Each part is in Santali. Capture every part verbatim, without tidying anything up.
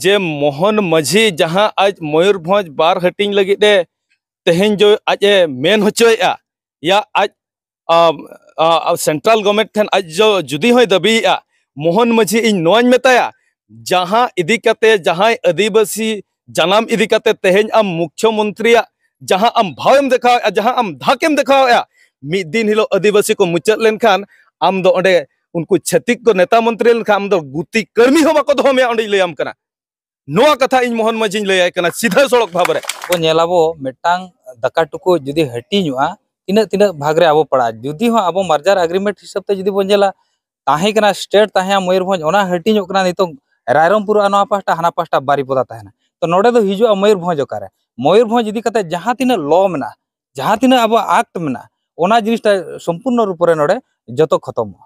ᱡᱮ ᱢᱳᱦᱚᱱ ᱢᱟᱹᱡᱷᱤ ᱡᱟᱦᱟᱸ ᱟᱡ ᱢᱚᱭᱩᱨᱵᱷᱚᱸᱡᱽ ᱵᱟᱨ ᱦᱟᱹᱴᱤᱧ ᱞᱟᱹᱜᱤᱫ ᱮ ᱛᱮᱦᱮᱧ ᱡᱚ ᱟᱡ ᱮ ᱢᱮᱱ ᱦᱚᱪᱚᱭᱮᱫᱼᱟ, ᱭᱟ ᱟᱡ, ᱟ, ᱟ, ᱥᱮᱱᱴᱨᱟᱞ ᱜᱚᱵᱷᱚᱨᱱᱢᱮᱱᱴ ᱴᱷᱮᱱ ᱟᱡ ᱡᱚ ᱡᱩᱫᱤ ᱦᱚᱸᱭ ᱫᱟᱹᱵᱤᱭᱮᱫᱼᱟ, ᱢᱳᱦᱚᱱ ᱢᱟᱹᱡᱷᱤ, ᱤᱧ ᱱᱚᱣᱟᱧ ᱢᱮᱛᱟᱭᱟ, ᱡᱟᱦᱟᱸ ᱤᱫᱤ ᱠᱟᱛᱮ, ᱡᱟᱦᱟᱸᱭ ᱟᱹᱫᱤᱵᱟᱹᱥᱤ ᱡᱟᱱᱟᱢ ᱤᱫᱤ ᱠᱟᱛᱮ ᱛᱮᱦᱮᱧ ᱟᱢ ᱢᱩᱠᱷᱭᱚ ᱢᱚᱱᱛᱨᱤᱭᱟᱜ ᱡᱟᱦᱟᱸ ᱟᱢ ᱵᱷᱟᱣᱮᱢ ᱫᱮᱠᱷᱟᱣᱮᱫᱼᱟ, ᱡᱟᱦᱟᱸ ᱟᱢ ᱫᱷᱟᱠᱮᱢ ᱫᱮᱠᱷᱟᱣᱮᱫᱼᱟ, ᱢᱤᱫ ᱫᱤᱱ ᱦᱤᱞᱳᱜ ᱟᱹᱫᱤᱵᱟᱹᱥᱤ ᱠᱚ ᱢᱩᱪᱟᱹᱫ ᱞᱮᱱᱠᱷᱟᱱ ᱟᱢ ᱫᱚ ᱚᱸᱰᱮ ᱩᱱᱠᱩ ᱪᱷᱟᱹᱛᱤᱠ ᱠᱚ ᱱᱮᱛᱟ ᱢᱚᱱᱛᱨᱤ ᱞᱮᱱᱠᱷᱟᱱ ᱟᱢ ᱫᱚ ᱜᱩᱛᱤ ᱠᱟᱹᱲᱢᱤ ᱦᱚᱸ ᱵᱟᱠᱚ ᱫᱚᱦᱚ ᱢᱮᱭᱟ, ᱚᱸᱰᱮᱧ ᱞᱟᱹᱭᱟᱢ ᱠᱟᱱᱟ᱾ ᱱᱚᱣᱟ ᱠᱟᱛᱷᱟ ᱤᱧ ᱢᱳᱦᱚᱱ ᱢᱟᱹᱡᱷᱤᱧ ᱞᱟᱹᱭᱟᱭ ᱠᱟᱱᱟ ᱥᱤᱫᱷᱟᱹ ᱥᱚᱲᱚᱠ ᱵᱷᱟᱵᱽ ᱨᱮ᱾ ᱵᱚ ᱧᱮᱞᱟᱵᱚ, ᱢᱤᱫᱴᱟᱝ ᱫᱟᱠᱟ ᱴᱩᱠᱩᱡ ᱡᱩᱫᱤ ᱦᱟᱹᱴᱤᱧᱚᱜᱼᱟ, ᱛᱤᱱᱟᱹᱜ ᱛᱤᱱᱟᱹᱜ ᱵᱷᱟᱜᱽ ᱨᱮ ᱟᱵᱚ ᱯᱟᱲᱟᱜᱼᱟ? ᱡᱩᱫᱤ ᱦᱚᱸ ᱟᱵᱚ merger agreement ᱦᱤᱥᱟᱹᱵ ᱛᱮ ᱡᱩᱫᱤ ᱵᱚᱱ ᱧᱮᱞᱟ, ᱛᱟᱦᱮᱸ ᱠᱟᱱᱟ, state ᱛᱟᱦᱮᱸ ᱢᱚᱭᱩᱨᱵᱷᱚᱸᱡᱽ, ᱚᱱᱟ ᱦᱟᱹᱴᱤᱧᱚᱜ ᱠᱟᱱᱟ ᱱᱤᱛᱚᱜ ᱨᱟᱭᱨᱚᱝᱯᱩᱨ ᱟᱨ ᱱᱚᱣᱟ ᱯᱟᱦᱴᱟ, ᱦᱟᱱᱟ ᱯᱟᱦᱴᱟ ᱵᱟᱨᱤᱯᱚᱫᱟ ᱛᱟᱦᱮᱱᱟ᱾ ᱛᱚ ᱱᱚᱰᱮ ᱫᱚ ᱦᱤᱡᱩᱜᱼᱟ ᱢᱚᱭᱩᱨᱵᱷᱚᱸᱡᱽ ᱚᱠᱟᱨᱮ? ᱢᱚᱭᱩᱨᱵᱷᱚᱸᱡᱽ ᱤᱫᱤ ᱠᱟᱛᱮ ᱡᱟᱦᱟᱸ ᱛᱤᱱᱟᱹᱜ law ᱢᱮᱱᱟᱜᱼᱟ, ᱡᱟᱦᱟᱸ ᱛᱤᱱᱟᱹᱜ ᱟᱵᱚᱣᱟᱜ act ᱢᱮᱱᱟᱜᱼᱟ, ᱚᱱᱟ ᱡᱤᱱᱤᱥᱴᱟ ᱥᱚᱢᱯᱩᱨᱱᱚ ᱨᱩᱯ ᱨᱮ ᱱᱚᱰᱮ ᱡᱚᱛᱚ ᱠᱷᱚᱛᱚᱢᱚᱜᱼᱟ᱾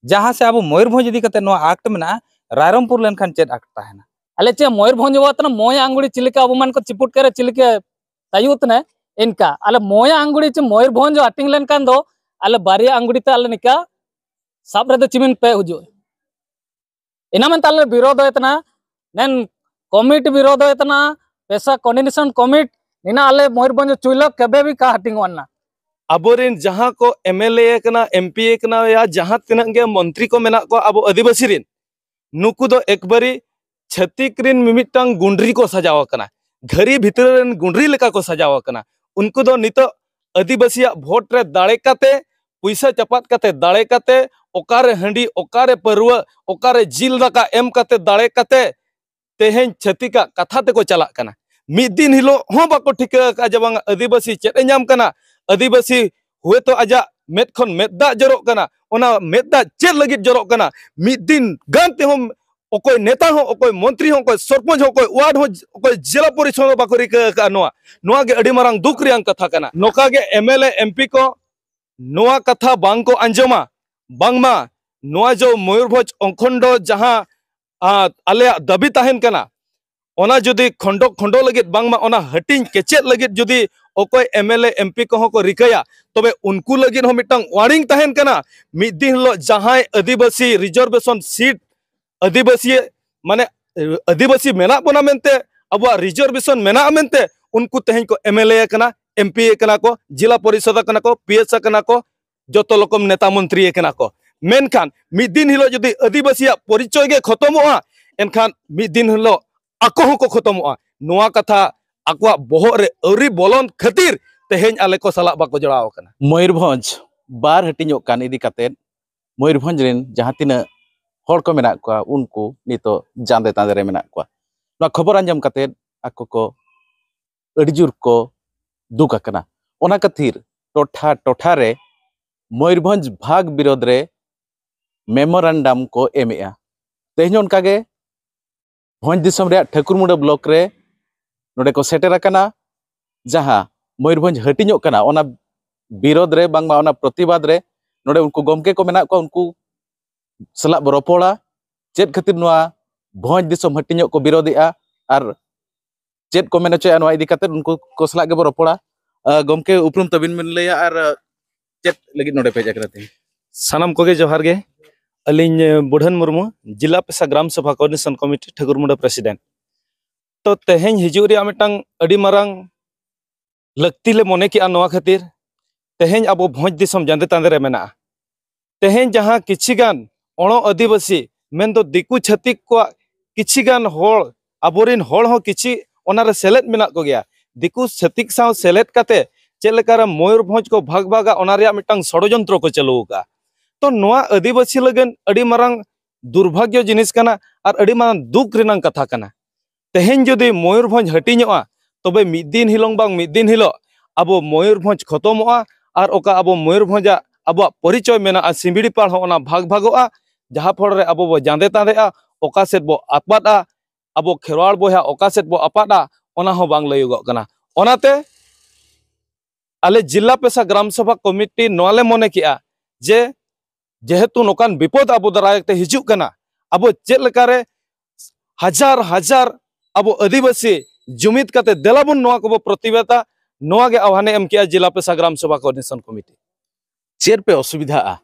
ᱡᱟᱦᱟᱸ ᱥᱮ ᱟᱵᱚ ᱢᱚᱭᱩᱨᱵᱷᱚᱸᱡᱽ ᱤᱫᱤ ᱠᱟᱛᱮ ᱱᱚᱣᱟ act ᱢᱮᱱᱟᱜᱼᱟ, ᱨᱟᱭᱨᱚᱝᱯᱩᱨ ᱞᱮᱱᱠᱷᱟᱱ ᱪᱮᱫ act ᱛᱟᱦᱮᱱᱟ? ᱟᱞᱮ ᱪᱮ ᱢᱚᱭᱩᱨᱵᱷᱚᱸᱡᱽ ᱵᱟᱵᱟ ᱛᱟᱱᱟ ᱢᱚᱭᱟ ᱟᱝᱜᱩᱲᱤ ᱪᱤᱞᱤᱠᱟ ᱟᱵᱚ ᱢᱟᱱ ᱠᱚ ᱪᱤᱯᱩᱴ ᱠᱟᱨᱮ ᱪᱤᱞᱤᱠᱟ ᱛᱟᱭᱩ ᱛᱱᱮ ᱤᱱᱠᱟ᱾ ᱟᱞᱮ ᱢᱚᱭᱟ ᱟᱝᱜᱩᱲᱤ ᱪᱮ ᱢᱚᱭᱩᱨᱵᱷᱚᱸᱡᱽ ᱟᱹᱴᱤᱝ ᱞᱮᱱᱠᱷᱟᱱ ᱫᱚ ᱟᱞᱮ ᱵᱟᱨᱭᱟ ᱟᱝᱜᱩᱲᱤ ᱛᱮ ᱟᱞᱮ ᱱᱤᱠᱟ ᱥᱟᱵ ᱨᱮᱫᱚ ᱪᱤᱢᱤᱱ ᱯᱮ ᱦᱩᱡᱩᱜ᱾ ᱤᱱᱟ ᱢᱮᱱᱛᱮ ᱟᱞᱮ ᱵᱤᱨᱳᱫᱷ ᱦᱩᱭ ᱛᱟᱱᱟ, ᱱᱮᱱ ᱠᱚᱢᱤᱴ ᱵᱤᱨᱳᱫᱷ ᱦᱩᱭ ᱛᱟᱱᱟ, ᱯᱮᱥᱟ ᱠᱚᱱᱰᱤᱱᱮᱥᱚᱱ ᱠᱚᱢᱤᱴ, ᱱᱤᱱᱟ ᱟᱞᱮ ᱢᱚᱭᱩᱨᱵᱷᱚᱸᱡᱽ ᱪᱩᱭᱞᱚ ᱠᱮᱵᱮ ᱵᱤ ᱠᱟ ᱦᱟᱹᱴᱤᱝ ᱚᱜ ᱱᱟ᱾ ᱟᱵᱚᱨᱮᱱ ᱡᱟᱦᱟᱸ ᱠᱚ M L A ᱠᱟᱱᱟ, M P ᱠᱟᱱᱟ, ᱭᱟ ᱡᱟᱦᱟᱸ ᱛᱤᱱᱟᱹᱜ ᱜᱮ ᱢᱚᱱᱛᱨᱤ ᱠᱚ ᱢᱮᱱᱟᱜ ᱠᱚᱣᱟ ᱟᱵᱚ ᱟᱹᱫᱤᱵᱟᱹᱥᱤ ᱨᱮᱱ, ᱱᱩᱠᱩ ᱫᱚ ᱮᱠᱵᱟᱨᱮ ᱪᱷᱟᱹᱛᱤᱠ ᱨᱮᱱ ᱢᱤᱢᱤᱫᱴᱟᱝ ᱜᱩᱸᱰᱨᱤ ᱠᱚ ᱥᱟᱡᱟᱣ ᱟᱠᱟᱱᱟ, ᱜᱷᱟᱹᱨᱤ ᱵᱷᱤᱛᱨᱤ ᱨᱮᱱ ᱜᱩᱸᱰᱨᱤ ᱞᱮᱠᱟ ᱠᱚ ᱥᱟᱡᱟᱣ ᱟᱠᱟᱱᱟ᱾ ᱩᱱᱠᱩ ᱫᱚ ᱱᱤᱛᱚᱜ ᱟᱹᱫᱤᱵᱟᱹᱥᱤᱭᱟᱜ ᱵᱷᱳᱴ ᱨᱮ ᱫᱟᱲᱮ ᱠᱟᱛᱮ, ᱯᱩᱭᱥᱟᱹ ᱪᱟᱯᱟᱫ ᱠᱟᱛᱮ, ᱫᱟᱲᱮ ᱠᱟᱛᱮ, ᱚᱠᱟᱨᱮ ᱦᱟᱺᱰᱤ, ᱚᱠᱟᱨᱮ ᱯᱟᱹᱨᱣᱟᱹ, ᱚᱠᱟᱨᱮ ᱡᱤᱞ ᱫᱟᱠᱟ ᱮᱢ ᱠᱟᱛᱮ, ᱫᱟᱲᱮ ᱠᱟᱛᱮ ᱛᱮᱦᱮᱧ ᱪᱷᱟᱹᱛᱤᱠᱟᱜ ᱠᱟᱛᱷᱟ ᱛᱮᱠᱚ ᱪᱟᱞᱟᱜ ᱠᱟᱱᱟ᱾ ᱢᱤᱫ ᱫᱤᱱ ᱦᱤᱞᱳᱜ ᱦᱚᱸ ᱵᱟᱠᱚ ᱴᱷᱤᱠᱟᱹ ᱟᱠᱟᱫᱼᱟ ᱡᱮ ᱵᱟᱝ ᱟᱹᱫᱤᱵᱟᱹᱥᱤ ᱪᱮᱫ ᱮ ᱧᱟᱢ ᱠᱟᱱᱟ, ᱟᱹᱫᱤᱵᱟᱹᱥᱤ ᱦᱚᱭᱛᱳ ᱟᱡᱟᱜ ᱢᱮᱫ ᱠᱷᱚᱱ ᱢᱮᱫ ᱫᱟᱜ ᱡᱚᱨᱚᱜ ᱠᱟᱱᱟ, ᱚᱱᱟ ᱢᱮᱫ ᱫᱟᱜ ᱪᱮᱫ ᱞᱟᱹᱜᱤᱫ ᱡᱚᱨᱚᱜ ᱠᱟᱱᱟ? ᱢᱤᱫ ᱫᱤᱱ ᱜᱟᱱ ᱛᱮᱦᱚᱸ ᱚᱠᱚᱭ ᱱᱮᱛᱟ ᱦᱚᱸ, ᱚᱠᱚᱭ ᱢᱚᱱᱛᱨᱤ ᱦᱚᱸ, ᱚᱠᱚᱭ ᱥᱚᱨᱯᱚᱧᱪ ᱦᱚᱸ, ᱚᱠᱚᱭ ᱣᱟᱨᱰ ᱦᱚᱸ, ᱚᱠᱚᱭ ᱡᱮᱞᱟ ᱯᱚᱨᱤᱥᱚᱫ ᱦᱚᱸ ᱵᱟᱠᱚ ᱨᱤᱠᱟᱹ ᱟᱠᱟᱫᱼᱟ᱾ ᱱᱚᱣᱟ, ᱱᱚᱣᱟ ᱜᱮ ᱟᱹᱰᱤ ᱢᱟᱨᱟᱝ ᱫᱩᱠ ᱨᱮᱭᱟᱝ ᱠᱟᱛᱷᱟ ᱠᱟᱱᱟ᱾ ᱱᱚᱝᱠᱟ ᱜᱮ M L A, M P ᱠᱚ ᱱᱚᱣᱟ ᱠᱟᱛᱷᱟ ᱵᱟᱝ ᱠᱚ ᱟᱸᱡᱚᱢᱟ, ᱵᱟᱝᱢᱟ ᱱᱚᱣᱟ ᱡᱚ ᱢᱚᱭᱩᱨᱵᱷᱚᱸᱡᱽ ᱚᱠᱷᱚᱱᱰᱚ ᱡᱟᱦᱟᱸ, ᱟ, ᱟᱞᱮᱭᱟᱜ ᱫᱟᱹᱵᱤ ᱛᱟᱦᱮᱱ ᱠᱟᱱᱟ, ᱚᱱᱟ ᱡᱩᱫᱤ ᱠᱷᱚᱸᱰᱚ ᱠᱷᱚᱸᱰᱚ ᱞᱟᱹᱜᱤᱫ, ᱵᱟᱝᱢᱟ ᱚᱱᱟ ᱦᱟᱹᱴᱤᱧ ᱠᱮᱪᱮᱫ ᱞᱟᱹᱜᱤᱫ ᱡᱩᱫᱤ ᱚᱠᱚᱭ M L A, M P ᱠᱚᱦᱚᱸ ᱠᱚ ᱨᱤᱠᱟᱹᱭᱟ, ᱛᱚᱵᱮ ᱩᱱᱠᱩ ᱞᱟᱹᱜᱤᱫ ᱦᱚᱸ ᱢᱤᱫᱴᱟᱝ warning ᱛᱟᱦᱮᱱ ᱠᱟᱱᱟ᱾ ᱢᱤᱫ ᱫᱤᱱ ᱦᱤᱞᱳᱜ ᱡᱟᱦᱟᱸᱭ ᱟᱹᱫᱤᱵᱟᱹᱥᱤ reservation seat, ᱟᱹᱫᱤᱵᱟᱹᱥᱤ, ᱢᱟᱱᱮ ᱟᱹᱫᱤᱵᱟᱹᱥᱤ ᱢᱮᱱᱟᱜ ᱵᱚᱱᱟ ᱢᱮᱱᱛᱮ, ᱟᱵᱚᱣᱟᱜ ᱨᱤᱡᱟᱨᱵᱷᱮᱥᱚᱱ ᱢᱮᱱᱟᱜᱼᱟ ᱢᱮᱱᱛᱮ ᱩᱱᱠᱩ ᱛᱮᱦᱮᱧ ᱠᱚ ᱮᱢ ᱮᱞ ᱮ ᱟᱠᱟᱱᱟ, ᱮᱢ ᱯᱤ ᱟᱠᱟᱱᱟ ᱠᱚ, ᱡᱮᱞᱟ ᱯᱚᱨᱤᱥᱚᱫ ᱟᱠᱟᱱᱟ ᱠᱚ, ᱯᱤ ᱮᱥ ᱟᱠᱟᱱᱟ ᱠᱚ, ᱡᱚᱛᱚ ᱨᱚᱠᱚᱢ ᱱᱮᱛᱟ ᱢᱚᱱᱛᱨᱤ ᱟᱠᱟᱱᱟ ᱠᱚ᱾ ᱢᱮᱱᱠᱷᱟᱱ ᱢᱤᱫ ᱫᱤᱱ ᱦᱤᱞᱳᱜ ᱡᱩᱫᱤ ᱟᱹᱫᱤᱵᱟᱹᱥᱤᱭᱟᱜ ᱯᱚᱨᱤᱪᱚᱭ ᱜᱮ ᱠᱷᱚᱛᱚᱢᱚᱜᱼᱟ, ᱮᱱᱠᱷᱟᱱ ᱢᱤᱫ ᱫᱤᱱ ᱦᱤᱞᱳᱜ ᱟᱠᱚ ᱦᱚᱸᱠᱚ ᱠᱷᱚᱛᱚᱢᱚᱜᱼᱟ᱾ ᱱᱚᱣᱟ ᱠᱟᱛᱷᱟ ᱟᱠᱚᱣᱟᱜ ᱵᱚᱦᱚᱜ ᱨᱮ ᱟᱹᱣᱨᱤ ᱵᱚᱞᱚᱱ ᱠᱷᱟᱹᱛᱤᱨ ᱛᱮᱦᱮᱧ ᱟᱞᱮ ᱠᱚ ᱥᱟᱞᱟᱜ ᱵᱟᱠᱚ ᱡᱚᱲᱟᱣ ᱟᱠᱟᱱᱟ᱾ ᱢᱚᱭᱩᱨᱵᱷᱚᱸᱡᱽ ᱵᱟᱨ ᱦᱟᱹᱴᱤᱧᱚᱜ ᱠᱟᱱ ᱤᱫᱤ ᱠᱟᱛᱮᱫ ᱢᱚᱭᱩᱨᱵᱷᱚᱸᱡᱽ ᱨᱮᱱ ᱡᱟᱦᱟᱸ ᱛᱤᱱᱟᱹᱜ ᱦᱚᱲ ᱠᱚ ᱢᱮᱱᱟᱜ ᱠᱚᱣᱟ, ᱩᱱᱠᱩ ᱱᱤᱛᱚᱜ ᱡᱟᱸᱫᱮ ᱛᱟᱸᱫᱮ ᱨᱮ ᱢᱮᱱᱟᱜ ᱠᱚᱣᱟ᱾ ᱱᱚᱣᱟ ᱠᱷᱚᱵᱚᱨ ᱟᱸᱡᱚᱢ ᱠᱟᱛᱮᱫ ᱟᱠᱚ ᱠᱚ ᱟᱹᱰᱤ ᱡᱳᱨ ᱠᱚ ᱫᱩᱠ ᱟᱠᱟᱱᱟ᱾ ᱚᱱᱟ ᱠᱷᱟᱹᱛᱤᱨ ᱴᱚᱴᱷᱟ ᱴᱚᱴᱷᱟ ᱨᱮ ᱢᱚᱭᱩᱨᱵᱷᱚᱸᱡᱽ ᱵᱷᱟᱜᱽ ᱵᱤᱨᱳᱫᱷ ᱨᱮ ᱢᱮᱢᱳᱨᱟᱱᱰᱟᱢ ᱠᱚ ᱮᱢᱮᱜᱼᱟ᱾ ᱛᱮᱦᱮᱧ ᱚᱱᱠᱟᱜᱮ ᱵᱷᱚᱸᱡᱽ ᱫᱤᱥᱚᱢ ᱨᱮᱭᱟᱜ ᱴᱷᱟᱹᱠᱩᱨᱢᱩᱸᱰᱟᱹ ᱵᱞᱚᱠ ᱨᱮ ᱱᱚᱰᱮ ᱠᱚ ᱥᱮᱴᱮᱨ ᱟᱠᱟᱱᱟ, ᱡᱟᱦᱟᱸ ᱢᱚᱭᱩᱨᱵᱷᱚᱸᱡᱽ ᱦᱟᱹᱴᱤᱧᱚᱜ ᱠᱟᱱᱟ, ᱚᱱᱟ ᱵᱤᱨᱳᱫᱷ ᱨᱮ, ᱵᱟᱝᱢᱟ ᱚᱱᱟ ᱯᱨᱚᱛᱤᱵᱟᱫᱽ ᱨᱮ ᱱᱚᱰᱮ ᱩᱱᱠᱩ ᱜᱚᱢᱠᱮ ᱠᱚ ᱢᱮᱱᱟᱜ ᱠᱚᱣᱟ, ᱩᱱᱠᱩ ᱥᱟᱞᱟᱜ ᱵᱚ ᱨᱚᱯᱚᱲᱟ᱾ ᱪᱮᱫ ᱠᱷᱟᱹᱛᱤᱨ ᱱᱚᱣᱟ ᱵᱷᱚᱸᱡᱽ ᱫᱤᱥᱚᱢ ᱦᱟᱹᱴᱤᱧᱚᱜ ᱠᱚ ᱵᱤᱨᱳᱫᱷᱮᱜᱼᱟ ᱟᱨ ᱪᱮᱫ ᱠᱚ ᱢᱮᱱ ᱦᱚᱪᱚᱭᱟ, ᱱᱚᱣᱟ ᱤᱫᱤ ᱠᱟᱛᱮᱫ ᱩᱱᱠᱩ ᱠᱚ ᱥᱟᱞᱟᱜ ᱜᱮᱵᱚ ᱨᱚᱯᱚᱲᱟ᱾ ᱟᱸ, ᱜᱚᱢᱠᱮ, ᱩᱯᱨᱩᱢ ᱛᱟᱹᱵᱤᱱ ᱵᱤᱱ ᱞᱟᱹᱭᱟ ᱟᱨ ᱪᱮᱫ ᱞᱟᱹᱜᱤᱫ ᱱᱚᱰᱮ ᱯᱮ ᱦᱮᱡ ᱟᱠᱟᱱᱟ ᱛᱮᱦᱮᱧ? ᱥᱟᱱᱟᱢ ᱠᱚᱜᱮ ᱡᱚᱦᱟᱨ ᱜᱮ᱾ ᱟᱹᱞᱤᱧ, ᱮ, ᱵᱩᱰᱷᱟᱹᱱ ᱢᱩᱨᱢᱩ, ᱡᱮᱞᱟ ᱯᱮᱥᱟ gram sabha coordination committee, ᱴᱷᱟᱹᱠᱩᱨᱢᱩᱸᱰᱟᱹ president. ᱛᱚ, ᱛᱮᱦᱮᱧ ᱦᱤᱡᱩᱜ ᱨᱮᱭᱟᱜ ᱢᱤᱫᱴᱟᱝ ᱟᱹᱰᱤ ᱢᱟᱨᱟᱝ ᱞᱟᱹᱠᱛᱤ ᱞᱮ ᱢᱚᱱᱮ ᱠᱮᱜᱼᱟ ᱱᱚᱣᱟ ᱠᱷᱟᱹᱛᱤᱨ᱾ ᱛᱮᱦᱮᱧ ᱟᱵᱚ ᱵᱷᱚᱸᱡᱽ ᱫᱤᱥᱚᱢ ᱡᱟᱸᱫᱮ ᱛᱟᱸᱫᱮ ᱨᱮ ᱢᱮᱱᱟᱜᱼᱟ᱾ ᱛᱮᱦᱮᱧ ᱡᱟᱦᱟᱸ ᱠᱤᱪᱷᱤ ᱜᱟᱱ ᱚᱬᱚ ᱟᱹᱫᱤᱵᱟᱹᱥᱤ, ᱢᱮᱱᱫᱚ ᱫᱤᱠᱩ ᱪᱷᱟᱹᱛᱤᱠ ᱠᱚᱣᱟᱜ ᱠᱤᱪᱷᱤ ᱜᱟᱱ ᱦᱚᱲ, ᱟᱵᱚᱨᱮᱱ ᱦᱚᱲ ᱦᱚᱸ ᱠᱤᱪᱷᱤ ᱚᱱᱟᱨᱮ ᱥᱮᱞᱮᱫ ᱢᱮᱱᱟᱜ ᱠᱚᱜᱮᱭᱟ᱾ ᱫᱤᱠᱩ ᱪᱷᱟᱹᱛᱤᱠ ᱥᱟᱶ ᱥᱮᱞᱮᱫ ᱠᱟᱛᱮ ᱪᱮᱫ ᱞᱮᱠᱟᱨᱮ ᱢᱚᱭᱩᱨᱵᱷᱚᱸᱡᱽ ᱠᱚ ᱵᱷᱟᱜᱽ ᱵᱷᱟᱜᱟ, ᱚᱱᱟ ᱨᱮᱭᱟᱜ ᱢᱤᱫᱴᱟᱝ ᱥᱚᱲᱚᱡᱚᱱᱛᱨᱚ ᱠᱚ ᱪᱟᱹᱞᱩ ᱟᱠᱟᱫᱼᱟ᱾ ᱛᱚ, ᱱᱚᱣᱟ ᱟᱹᱫᱤᱵᱟᱹᱥᱤ ᱞᱟᱹᱜᱤᱫ ᱟᱹᱰᱤ ᱢᱟᱨᱟᱝ ᱫᱩᱨᱵᱷᱟᱜᱽᱭᱚ ᱡᱤᱱᱤᱥ ᱠᱟᱱᱟ ᱟᱨ ᱟᱹᱰᱤ ᱢᱟᱨᱟᱝ ᱫᱩᱠ ᱨᱮᱱᱟᱜ ᱠᱟᱛᱷᱟ ᱠᱟᱱᱟ᱾ ᱛᱮᱦᱮᱧ ᱡᱩᱫᱤ ᱢᱚᱭᱩᱨᱵᱷᱚᱸᱡᱽ ᱦᱟᱹᱴᱤᱧᱚᱜᱼᱟ, ᱛᱚᱵᱮ ᱢᱤᱫ ᱫᱤᱱ ᱦᱤᱞᱳᱜ ᱵᱟᱝ ᱢᱤᱫ ᱫᱤᱱ ᱦᱤᱞᱳᱜ ᱟᱵᱚ ᱢᱚᱭᱩᱨᱵᱷᱚᱸᱡᱽ ᱠᱷᱚᱛᱚᱢᱚᱜᱼᱟ ᱟᱨ ᱚᱠᱟ ᱟᱵᱚ ᱢᱚᱭᱩᱨᱵᱷᱚᱸᱡᱽ ᱟᱜ ᱟᱵᱚᱣᱟᱜ ᱯᱚᱨᱤᱪᱚᱭ ᱢᱮᱱᱟᱜᱼᱟ, ᱥᱤᱢᱵᱤᱲᱤᱯᱟᱲ ᱦᱚᱸ ᱚᱱᱟ ᱵᱷᱟᱜᱽ ᱵᱷᱟᱜᱚᱜᱼᱟ, ᱡᱟᱦᱟᱸ ᱯᱷᱚᱲ ᱨᱮ ᱟᱵᱚ ᱵᱚ ᱡᱟᱸᱫᱮ ᱛᱟᱸᱫᱮᱜᱼᱟ, ᱚᱠᱟ ᱥᱮᱫ ᱵᱚ ᱟᱯᱟᱫᱼᱟ, ᱟᱵᱚ ᱠᱷᱮᱨᱣᱟᱲ ᱵᱚᱭᱦᱟ ᱚᱠᱟ ᱥᱮᱫ ᱵᱚ ᱟᱯᱟᱫᱼᱟ, ᱚᱱᱟ ᱦᱚᱸ ᱵᱟᱝ ᱞᱟᱹᱭᱚᱜᱚᱜ ᱠᱟᱱᱟ᱾ ᱚᱱᱟᱛᱮ ᱟᱞᱮ ᱡᱮᱞᱟ ᱯᱮᱥᱟ ᱜᱨᱟᱢ ᱥᱚᱵᱷᱟ ᱠᱚᱢᱤᱴᱤ ᱱᱚᱣᱟ ᱞᱮ ᱢᱚᱱᱮ ᱠᱮᱜᱼᱟ ᱡᱮ ᱡᱮᱦᱮᱛᱩ ᱱᱚᱝᱠᱟᱱ ᱵᱤᱯᱚᱫ ᱟᱵᱚ ᱫᱟᱨᱟᱭ ᱛᱮ ᱦᱤᱡᱩᱜ ᱠᱟᱱᱟ, ᱟᱵᱚ ᱪᱮᱫ ᱞᱮᱠᱟᱨᱮ ᱦᱟᱡᱟᱨ ᱦᱟᱡᱟᱨ ᱟᱵᱚ ᱟᱹᱫᱤᱵᱟᱹᱥᱤ ᱡᱩᱢᱤᱫ ᱠᱟᱛᱮ ᱫᱮᱞᱟ ᱵᱚᱱ ᱱᱚᱣᱟ ᱠᱚᱵᱚ ᱯᱨᱚᱛᱤᱵᱟᱫᱟ, ᱱᱚᱣᱟ ᱜᱮ ᱟᱦᱣᱟᱱᱮ ᱮᱢ ᱠᱮᱜᱼᱟ ᱡᱮᱞᱟ ᱯᱮᱥᱟ ᱜᱨᱟᱢ ᱥᱚᱵᱷᱟ ᱠᱳᱚᱨᱰᱤᱱᱮᱥᱚᱱ ᱠᱚᱢᱤᱴᱤ᱾ ᱪᱮᱫ ᱯᱮ ᱚᱥᱩᱵᱤᱫᱷᱟᱜᱼᱟ?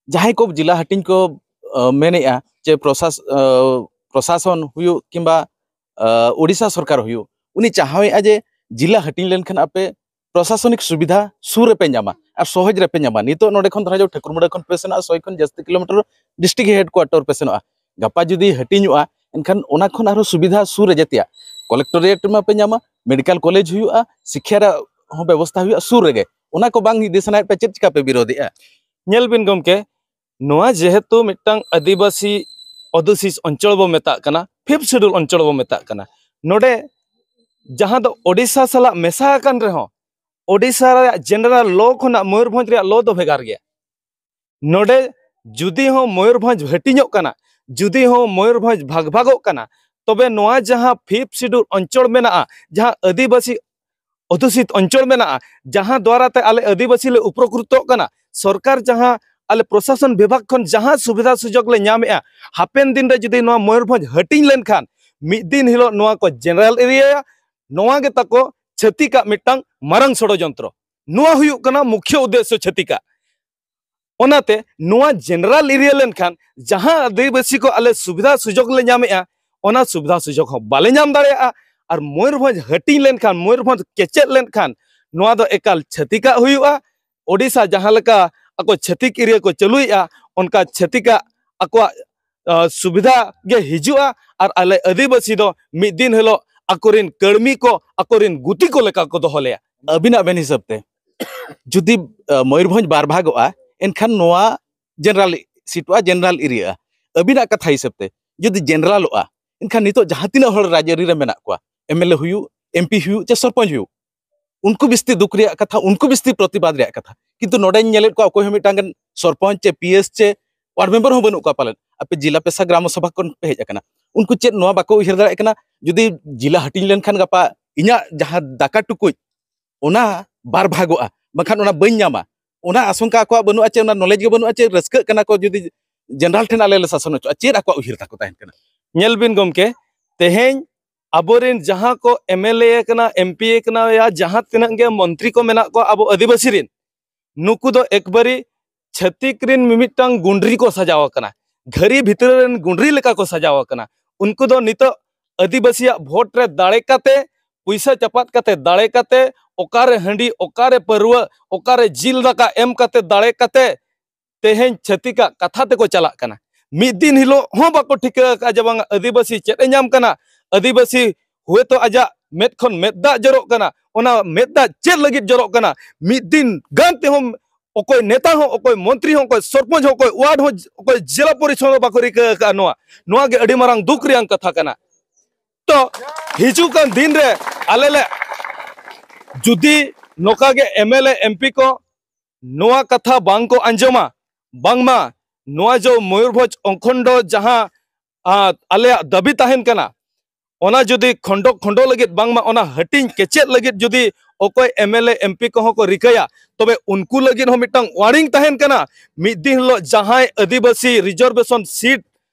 ᱡᱟᱦᱟᱸᱭ ᱠᱚ ᱡᱮᱞᱟ ᱦᱟᱹᱴᱤᱧ ᱠᱚ, ᱟᱹ, ᱢᱮᱱᱮᱜᱼᱟ ᱡᱮ ᱯᱨᱚᱥᱟᱥ-, ᱟᱹ, ᱯᱨᱚᱥᱟᱥᱚᱱ ᱦᱩᱭᱩᱜ ᱠᱤᱝᱵᱟ ᱳᱰᱤᱥᱟ ᱥᱚᱨᱠᱟᱨ ᱦᱩᱭᱩᱜ, ᱩᱱᱤ ᱪᱟᱦᱟᱣᱮᱫᱼᱟ ᱡᱮ ᱡᱮᱞᱟ ᱦᱟᱹᱴᱤᱧ ᱞᱮᱱᱠᱷᱟᱱ ᱟᱯᱮ ᱯᱨᱚᱥᱟᱥᱚᱱᱤᱠ ᱥᱩᱵᱤᱫᱷᱟ ᱥᱩᱨ ᱨᱮᱯᱮ ᱧᱟᱢᱟ ᱟᱨ ᱥᱚᱦᱚᱡᱽ ᱨᱮᱯᱮ ᱧᱟᱢᱟ᱾ ᱱᱤᱛᱚᱜ ᱱᱚᱰᱮ ᱠᱷᱚᱱ ᱫᱷᱚᱨᱟ ᱡᱟᱣ ᱴᱷᱟᱹᱠᱩᱨᱢᱩᱸᱰᱟᱹ ᱠᱷᱚᱱ ᱯᱮ ᱥᱮᱱᱚᱜᱼᱟ ᱥᱚᱭ ᱠᱷᱚᱱ ᱡᱟᱹᱥᱛᱤ ᱠᱤᱞᱳᱢᱤᱴᱟᱨ, ᱰᱤᱥᱴᱨᱤᱠᱴ ᱦᱮᱰᱠᱩᱣᱟᱴᱚᱨ ᱯᱮ ᱥᱮᱱᱚᱜᱼᱟ᱾ ᱜᱟᱯᱟ ᱡᱩᱫᱤ ᱦᱟᱹᱴᱤᱧᱚᱜᱼᱟ, ᱮᱱᱠᱷᱟᱱ ᱚᱱᱟ ᱠᱷᱚᱱ ᱟᱨᱦᱚᱸ ᱥᱩᱵᱤᱫᱷᱟ ᱥᱩᱨ ᱨᱮ ᱡᱟᱛᱮᱭᱟᱜ ᱠᱚᱞᱮᱠᱴᱚᱨᱮᱴ ᱢᱟᱯᱮ ᱧᱟᱢᱟ, ᱢᱮᱰᱤᱠᱮᱞ ᱠᱚᱞᱮᱡᱽ ᱦᱩᱭᱩᱜᱼᱟ, ᱥᱤᱠᱠᱷᱟ ᱨᱮᱭᱟᱜ ᱦᱚᱸ ᱵᱮᱵᱚᱥᱛᱷᱟ ᱦᱩᱭᱩᱜᱼᱟ ᱥᱩᱨ ᱨᱮᱜᱮ᱾ ᱚᱱᱟ ᱠᱚ ᱵᱟᱝ ᱤᱫᱤ ᱥᱟᱱᱟᱭᱮᱫ ᱯᱮ, ᱪᱮᱫ ᱪᱤᱠᱟ ᱯᱮ ᱵᱤᱨᱳᱫᱷᱮᱜᱼᱟ? ᱧᱮᱞ ᱵᱤᱱ ᱜᱚᱢᱠᱮ, ᱱᱚᱣᱟ ᱡᱮᱦᱮᱛᱩ ᱢᱤᱫᱴᱟᱝ ᱟᱹᱫᱤᱵᱟᱹᱥᱤ ᱚᱫᱷᱩᱥᱤᱥ ᱚᱧᱪᱚᱞ ᱵᱚ ᱢᱮᱛᱟᱜ ᱠᱟᱱᱟ, ᱯᱷᱤᱯᱛᱷ ᱥᱤᱰᱩᱞ ᱚᱧᱪᱚᱞ ᱵᱚ ᱢᱮᱛᱟᱜ ᱠᱟᱱᱟ, ᱱᱚᱰᱮ ᱡᱟᱦᱟᱸ ᱫᱚ ᱳᱰᱤᱥᱟ ᱥᱟᱞᱟᱜ ᱢᱮᱥᱟ ᱟᱠᱟᱱ ᱨᱮᱦᱚᱸ, ᱳᱰᱤᱥᱟ ᱨᱮᱭᱟᱜ ᱡᱮᱱᱟᱨᱮᱞ ᱞᱚ ᱠᱷᱚᱱᱟᱜ ᱢᱚᱭᱩᱨᱵᱷᱚᱸᱡᱽ ᱨᱮᱭᱟᱜ ᱞᱚ ᱫᱚ ᱵᱷᱮᱜᱟᱨ ᱜᱮᱭᱟ᱾ ᱱᱚᱰᱮ ᱡᱩᱫᱤ ᱦᱚᱸ ᱢᱚᱭᱩᱨᱵᱷᱚᱸᱡᱽ ᱦᱟᱹᱴᱤᱧᱚᱜ ᱠᱟᱱᱟ, ᱡᱩᱫᱤ ᱦᱚᱸ ᱢᱚᱭᱩᱨᱵᱷᱚᱸᱡᱽ ᱵᱷᱟᱜᱽ ᱵᱷᱟᱜᱚᱜ ᱠᱟᱱᱟ, ᱛᱚᱵᱮ ᱱᱚᱣᱟ ᱡᱟᱦᱟᱸ ᱯᱷᱤᱯᱛᱷ ᱥᱤᱰᱩᱞ ᱚᱧᱪᱚᱞ ᱢᱮᱱᱟᱜᱼᱟ, ᱡᱟᱦᱟᱸ ᱟᱹᱫᱤᱵᱟᱹᱥᱤ ᱚᱫᱷᱩᱥᱤᱛ ᱚᱧᱪᱚᱞ ᱢᱮᱱᱟᱜᱼᱟ, ᱡᱟᱦᱟᱸ ᱫᱣᱟᱨᱟ ᱛᱮ ᱟᱞᱮ ᱟᱹᱫᱤᱵᱟᱹᱥᱤ ᱞᱮ ᱩᱯᱨᱚᱠᱨᱤᱛᱚᱜ ᱠᱟᱱᱟ, ᱥᱚᱨᱠᱟᱨ ᱡᱟᱦᱟᱸ ᱟᱞᱮ ᱯᱨᱚᱥᱟᱥᱚᱱ ᱵᱤᱵᱷᱟᱜᱽ ᱠᱷᱚᱱ ᱡᱟᱦᱟᱸ ᱥᱩᱵᱤᱫᱷᱟ ᱥᱩᱡᱳᱜᱽ ᱞᱮ ᱧᱟᱢᱮᱜᱼᱟ, ᱦᱟᱯᱮᱱ ᱫᱤᱱ ᱨᱮ ᱡᱩᱫᱤ ᱱᱚᱣᱟ ᱢᱚᱭᱩᱨᱵᱷᱚᱸᱡᱽ ᱦᱟᱹᱴᱤᱧ ᱞᱮᱱᱠᱷᱟᱱ, ᱢᱤᱫ ᱫᱤᱱ ᱦᱤᱞᱳᱜ ᱱᱚᱣᱟ ᱠᱚ ᱡᱮᱱᱟᱨᱮᱞ ᱮᱨᱤᱭᱟᱭᱟ᱾ ᱱᱚᱣᱟ ᱜᱮ ᱛᱟᱠᱚ ᱪᱷᱟᱹᱛᱤᱠᱟᱜ ᱢᱤᱫᱴᱟᱝ ᱢᱟᱨᱟᱝ ᱥᱚᱲᱚᱡᱚᱱᱛᱨᱚ᱾ ᱱᱚᱣᱟ ᱦᱩᱭᱩᱜ ᱠᱟᱱᱟ ᱢᱩᱠᱷᱭᱚ ᱩᱫᱽᱫᱮᱥᱥᱚ ᱪᱷᱟᱹᱛᱤᱠᱟᱜ᱾ ᱚᱱᱟᱛᱮ ᱱᱚᱣᱟ ᱡᱮᱱᱟᱨᱮᱞ ᱮᱨᱤᱭᱟ ᱞᱮᱱᱠᱷᱟᱱ ᱡᱟᱦᱟᱸ ᱟᱹᱫᱤᱵᱟᱹᱥᱤ ᱠᱚ ᱟᱞᱮ ᱥᱩᱵᱤᱫᱷᱟ ᱥᱩᱡᱳᱜᱽ ᱞᱮ ᱧᱟᱢᱮᱜᱼᱟ, ᱚᱱᱟ ᱥᱩᱵᱤᱫᱷᱟ ᱥᱩᱡᱳᱜᱽ ᱦᱚᱸ ᱵᱟᱞᱮ ᱧᱟᱢ ᱫᱟᱲᱮᱭᱟᱜᱼᱟ᱾ ᱟᱨ ᱢᱚᱭᱩᱨᱵᱷᱚᱸᱡᱽ ᱦᱟᱹᱴᱤᱧ ᱞᱮᱱᱠᱷᱟᱱ, ᱢᱚᱭᱩᱨᱵᱷᱚᱸᱡᱽ ᱠᱮᱪᱮᱫ ᱞᱮᱱᱠᱷᱟᱱ, ᱱᱚᱣᱟ ᱫᱚ ᱮᱠᱟᱞ ᱪᱷᱟᱹᱛᱤᱠᱟᱜ ᱦᱩᱭᱩᱜᱼᱟ᱾ ᱳᱰᱤᱥᱟ ᱡᱟᱦᱟᱸ ᱞᱮᱠᱟ ᱟᱠᱚ ᱪᱷᱟᱹᱛᱤᱠ ᱮᱨᱤᱭᱟ ᱠᱚ ᱪᱟᱹᱞᱩᱭᱮᱜᱼᱟ, ᱚᱱᱠᱟ ᱪᱷᱟᱹᱛᱤᱠᱟᱜ ᱟᱠᱚᱣᱟᱜ, ᱟ, ᱥᱩᱵᱤᱫᱷᱟ ᱜᱮ ᱦᱤᱡᱩᱜᱼᱟ᱾ ᱟᱨ ᱟᱞᱮ ᱟᱹᱫᱤᱵᱟᱹᱥᱤ ᱫᱚ ᱢᱤᱫ ᱫᱤᱱ ᱦᱤᱞᱳᱜ ᱟᱠᱚᱨᱮᱱ ᱠᱟᱹᱲᱢᱤ ᱠᱚ, ᱟᱠᱚᱨᱮᱱ ᱜᱩᱛᱤ ᱠᱚ ᱞᱮᱠᱟ ᱠᱚ ᱫᱚᱦᱚ ᱞᱮᱭᱟ᱾ ᱟᱹᱵᱤᱱᱟᱜ ᱢᱮᱱ ᱦᱤᱥᱟᱹᱵ ᱛᱮ, ᱡᱩᱫᱤ, ᱟ, ᱢᱚᱭᱩᱨᱵᱷᱚᱸᱡᱽ ᱵᱟᱨ ᱵᱷᱟᱜᱚᱜᱼᱟ, ᱮᱱᱠᱷᱟᱱ ᱱᱚᱣᱟ ᱡᱮᱱᱟᱨᱟᱞ ᱥᱤᱴᱚᱜᱼᱟ, ᱡᱮᱱᱟᱨᱟᱞ ᱮᱨᱤᱭᱟᱜᱼᱟ᱾ ᱟᱹᱵᱤᱱᱟᱜ ᱠᱟᱛᱷᱟ ᱦᱤᱥᱟᱹᱵ ᱛᱮ, ᱡᱩᱫᱤ ᱡᱮᱱᱟᱨᱟᱞᱚᱜᱼᱟ, ᱮᱱᱠᱷᱟᱱ ᱱᱤᱛᱚᱜ ᱡᱟᱦᱟᱸ ᱛᱤᱱᱟᱹᱜ ᱦᱚᱲ ᱨᱟᱡᱽᱟᱹᱨᱤ ᱨᱮ ᱢᱮᱱᱟᱜ ᱠᱚᱣᱟ, ᱮᱢ ᱮᱞ ᱮ ᱦᱩᱭᱩᱜ, ᱮᱢ ᱯᱤ ᱦᱩᱭᱩᱜ, ᱪᱮ ᱥᱚᱨᱯᱚᱧᱪ ᱦᱩᱭᱩᱜ, ᱩᱱᱠᱩ ᱵᱤᱥᱛᱤ ᱫᱩᱠ ᱨᱮᱭᱟᱜ ᱠᱟᱛᱷᱟ, ᱩᱱᱠᱩ ᱵᱤᱥᱛᱤ ᱯᱨᱚᱛᱤᱵᱟᱫ ᱨᱮᱭᱟᱜ ᱠᱟᱛᱷᱟ᱾ ᱠᱤᱱᱛᱩ ᱱᱚᱰᱮᱧ ᱧᱮᱞᱮᱫ ᱠᱚᱣᱟ, ᱚᱠᱚᱭ ᱦᱚᱸ ᱢᱤᱫᱴᱟᱝ ᱜᱟᱱ ᱥᱚᱨᱯᱚᱧᱪ ᱪᱮ ᱯᱤ ᱮᱥ ᱪᱮ ᱣᱟᱨᱰ ᱢᱮᱢᱵᱟᱨ ᱦᱚᱸ ᱵᱟᱹᱱᱩᱜ ᱠᱚᱣᱟ ᱯᱟᱞᱮᱱ᱾ ᱟᱯᱮ ᱡᱮᱞᱟ ᱯᱮᱥᱟ ᱜᱨᱟᱢ ᱥᱚᱵᱷᱟ ᱠᱷᱚᱱ ᱯᱮ ᱦᱮᱡ ᱟᱠᱟᱱᱟ, ᱩᱱᱠᱩ ᱪᱮᱫ ᱱᱚᱣᱟ ᱵᱟᱠᱚ ᱩᱭᱦᱟᱹᱨ ᱫᱟᱲᱮᱭᱟᱜ ᱠᱟᱱᱟ? ᱡᱩᱫᱤ ᱡᱮᱞᱟ ᱦᱟᱹᱴᱤᱧ ᱞᱮᱱᱠᱷᱟᱱ ᱜᱟᱯᱟ ᱤᱧᱟᱹᱜ ᱡᱟᱦᱟᱸ ᱫᱟᱠᱟ ᱴᱩᱠᱩᱡ, ᱚᱱᱟ ᱵᱟᱨ ᱵᱷᱟᱜᱚᱜᱼᱟ, ᱵᱟᱝᱠᱷᱟᱱ ᱚᱱᱟ ᱵᱟᱹᱧ ᱧᱟᱢᱟ, ᱚᱱᱟ ᱟᱥᱚᱝᱠᱟ ᱟᱠᱚᱣᱟᱜ ᱵᱟᱹᱱᱩᱜᱼᱟ, ᱪᱮ ᱚᱱᱟ ᱱᱚᱞᱮᱡᱽ ᱜᱮ ᱵᱟᱹᱱᱩᱜᱼᱟ, ᱪᱮ ᱨᱟᱹᱥᱠᱟᱹᱜ ᱠᱟᱱᱟ ᱠᱚ ᱡᱩᱫᱤ ᱡᱮᱱᱟᱨᱟᱞ ᱴᱷᱮᱱ ᱟᱞᱮ ᱞᱮ ᱥᱟᱥᱚᱱ ᱦᱚᱪᱚᱜᱼᱟ, ᱪᱮᱫ ᱟᱠᱚᱣᱟᱜ ᱩᱭᱦᱟᱹᱨ ᱛᱟᱠᱚ ᱛᱟᱦᱮᱱ ᱠᱟᱱᱟ? ᱧᱮᱞ ᱵᱤᱱ ᱜᱚᱢᱠᱮ, ᱛᱮᱦᱮᱧ ᱟᱵᱚᱨᱮᱱ ᱡᱟᱦᱟᱸ ᱠᱚ ᱮᱢ ᱮᱞ ᱮ ᱠᱟᱱᱟ, ᱮᱢ ᱯᱤ ᱮ ᱠᱟᱱᱟ, ᱭᱟ ᱡᱟᱦᱟᱸ ᱛᱤᱱᱟᱹᱜ ᱜᱮ ᱢᱚᱱᱛᱨᱤ ᱠᱚ ᱢᱮᱱᱟᱜ ᱠᱚᱣᱟ ᱟᱵᱚ ᱟᱹᱫᱤᱵᱟᱹᱥᱤ ᱨᱮᱱ, ᱱᱩᱠᱩ ᱫᱚ ᱮᱠᱵᱟᱨᱮ ᱪᱷᱟᱹᱛᱤᱠ ᱨᱮᱱ ᱢᱤᱢᱤᱫᱴᱟᱝ ᱜᱩᱸᱰᱨᱤ ᱠᱚ ᱥᱟᱡᱟᱣ ᱟᱠᱟᱱᱟ, ᱜᱷᱟᱹᱨᱤ ᱵᱷᱤᱛᱨᱤ ᱨᱮᱱ ᱜᱩᱸᱰᱨᱤ ᱞᱮᱠᱟ ᱠᱚ ᱥᱟᱡᱟᱣ ᱟᱠᱟᱱᱟ᱾ ᱩᱱᱠᱩ ᱫᱚ ᱱᱤᱛᱚᱜ ᱟᱹᱫᱤᱵᱟᱹᱥᱤᱭᱟᱜ ᱵᱷᱳᱴ ᱨᱮ ᱫᱟᱲᱮ ᱠᱟᱛᱮ, ᱯᱩᱭᱥᱟᱹ ᱪᱟᱯᱟᱫ ᱠᱟᱛᱮ, ᱫᱟᱲᱮ ᱠᱟᱛᱮ, ᱚᱠᱟᱨᱮ ᱦᱟᱺᱰᱤ, ᱚᱠᱟᱨᱮ ᱯᱟᱹᱨᱣᱟᱹ, ᱚᱠᱟᱨᱮ ᱡᱤᱞ ᱫᱟᱠᱟ ᱮᱢ ᱠᱟᱛᱮ, ᱫᱟᱲᱮ ᱠᱟᱛᱮ ᱛᱮᱦᱮᱧ ᱪᱷᱟᱹᱛᱤᱠᱟᱜ ᱠᱟᱛᱷᱟ ᱛᱮᱠᱚ ᱪᱟᱞᱟᱜ ᱠᱟᱱᱟ᱾ ᱢᱤᱫ ᱫᱤᱱ ᱦᱤᱞᱳᱜ ᱦᱚᱸ ᱵᱟᱠᱚ ᱴᱷᱤᱠᱟᱹ ᱟᱠᱟᱫᱼᱟ ᱡᱮ ᱵᱟᱝ ᱟᱹᱫᱤᱵᱟᱹᱥᱤ ᱪᱮᱫ ᱮ ᱧᱟᱢ ᱠᱟᱱᱟ᱾ ᱟᱹᱫᱤᱵᱟᱹᱥᱤ ᱦᱩᱭᱛᱳ ᱟᱡᱟᱜ ᱢᱮᱫ ᱠᱷᱚᱱ ᱢᱮᱫ ᱫᱟᱜ ᱡᱚᱨᱚᱜ ᱠᱟᱱᱟ, ᱚᱱᱟ ᱢᱮᱫ ᱫᱟᱜ ᱪᱮᱫ ᱞᱟᱹᱜᱤᱫ ᱡᱚᱨᱚᱜ ᱠᱟᱱᱟ? ᱢᱤᱫ ᱫᱤᱱ ᱜᱟᱱ ᱛᱮᱦᱚᱸ ᱚᱠᱚᱭ ᱱᱮᱛᱟ ᱦᱚᱸ, ᱚᱠᱚᱭ ᱢᱚᱱᱛᱨᱤ ᱦᱚᱸ, ᱚᱠᱚᱭ ᱥᱚᱨᱯᱚᱧᱪ ᱦᱚᱸ, ᱚᱠᱚᱭ ᱣᱟᱨᱰ ᱦᱚᱸ, ᱚᱠᱚᱭ ᱡᱮᱞᱟ ᱯᱚᱨᱤᱥᱚᱫ ᱦᱚᱸ ᱵᱟᱠᱚ ᱨᱤᱠᱟᱹ ᱟᱠᱟᱫᱼᱟ᱾ ᱱᱚᱣᱟ, ᱱᱚᱣᱟ ᱜᱮ ᱟᱹᱰᱤ ᱢᱟᱨᱟᱝ ᱫᱩᱠ ᱨᱮᱭᱟᱝ ᱠᱟᱛᱷᱟ ᱠᱟᱱᱟ᱾ ᱛᱚ ᱦᱤᱡᱩᱜ ᱠᱟᱱ ᱫᱤᱱ ᱨᱮ ᱟᱞᱮ ᱞᱮ ᱡᱩᱫᱤ ᱱᱚᱝᱠᱟ ᱜᱮ M L A, M P ᱠᱚ ᱱᱚᱣᱟ ᱠᱟᱛᱷᱟ ᱵᱟᱝ ᱠᱚ ᱟᱸᱡᱚᱢᱟ, ᱵᱟᱝᱢᱟ ᱱᱚᱣᱟ ᱡᱚ ᱢᱚᱭᱩᱨᱵᱷᱚᱸᱡᱽ ᱚᱠᱷᱚᱱᱰᱚ ᱡᱟᱦᱟᱸ, ᱟ, ᱟᱞᱮᱭᱟᱜ ᱫᱟᱹᱵᱤ ᱛᱟᱦᱮᱱ ᱠᱟᱱᱟ, ᱚᱱᱟ ᱡᱩᱫᱤ ᱠᱷᱚᱸᱰᱚ ᱠᱷᱚᱸᱰᱚ ᱞᱟᱹᱜᱤᱫ, ᱵᱟᱝᱢᱟ ᱚᱱᱟ ᱦᱟᱹᱴᱤᱧ ᱠᱮᱪᱮᱫ ᱞᱟᱹᱜᱤᱫ ᱡᱩᱫᱤ ᱚᱠᱚᱭ M L A, M P ᱠᱚᱦᱚᱸ ᱠᱚ ᱨᱤᱠᱟᱹᱭᱟ, ᱛᱚᱵᱮ ᱩᱱᱠᱩ ᱞᱟᱹᱜᱤᱫ ᱦᱚᱸ ᱢᱤᱫᱴᱟᱝ warning ᱛᱟᱦᱮᱱ ᱠᱟᱱᱟ᱾ ᱢᱤᱫ ᱫᱤᱱ ᱦᱤᱞᱳᱜ ᱡᱟᱦᱟᱸᱭ ᱟᱹᱫᱤᱵᱟᱹᱥᱤ reservation seat,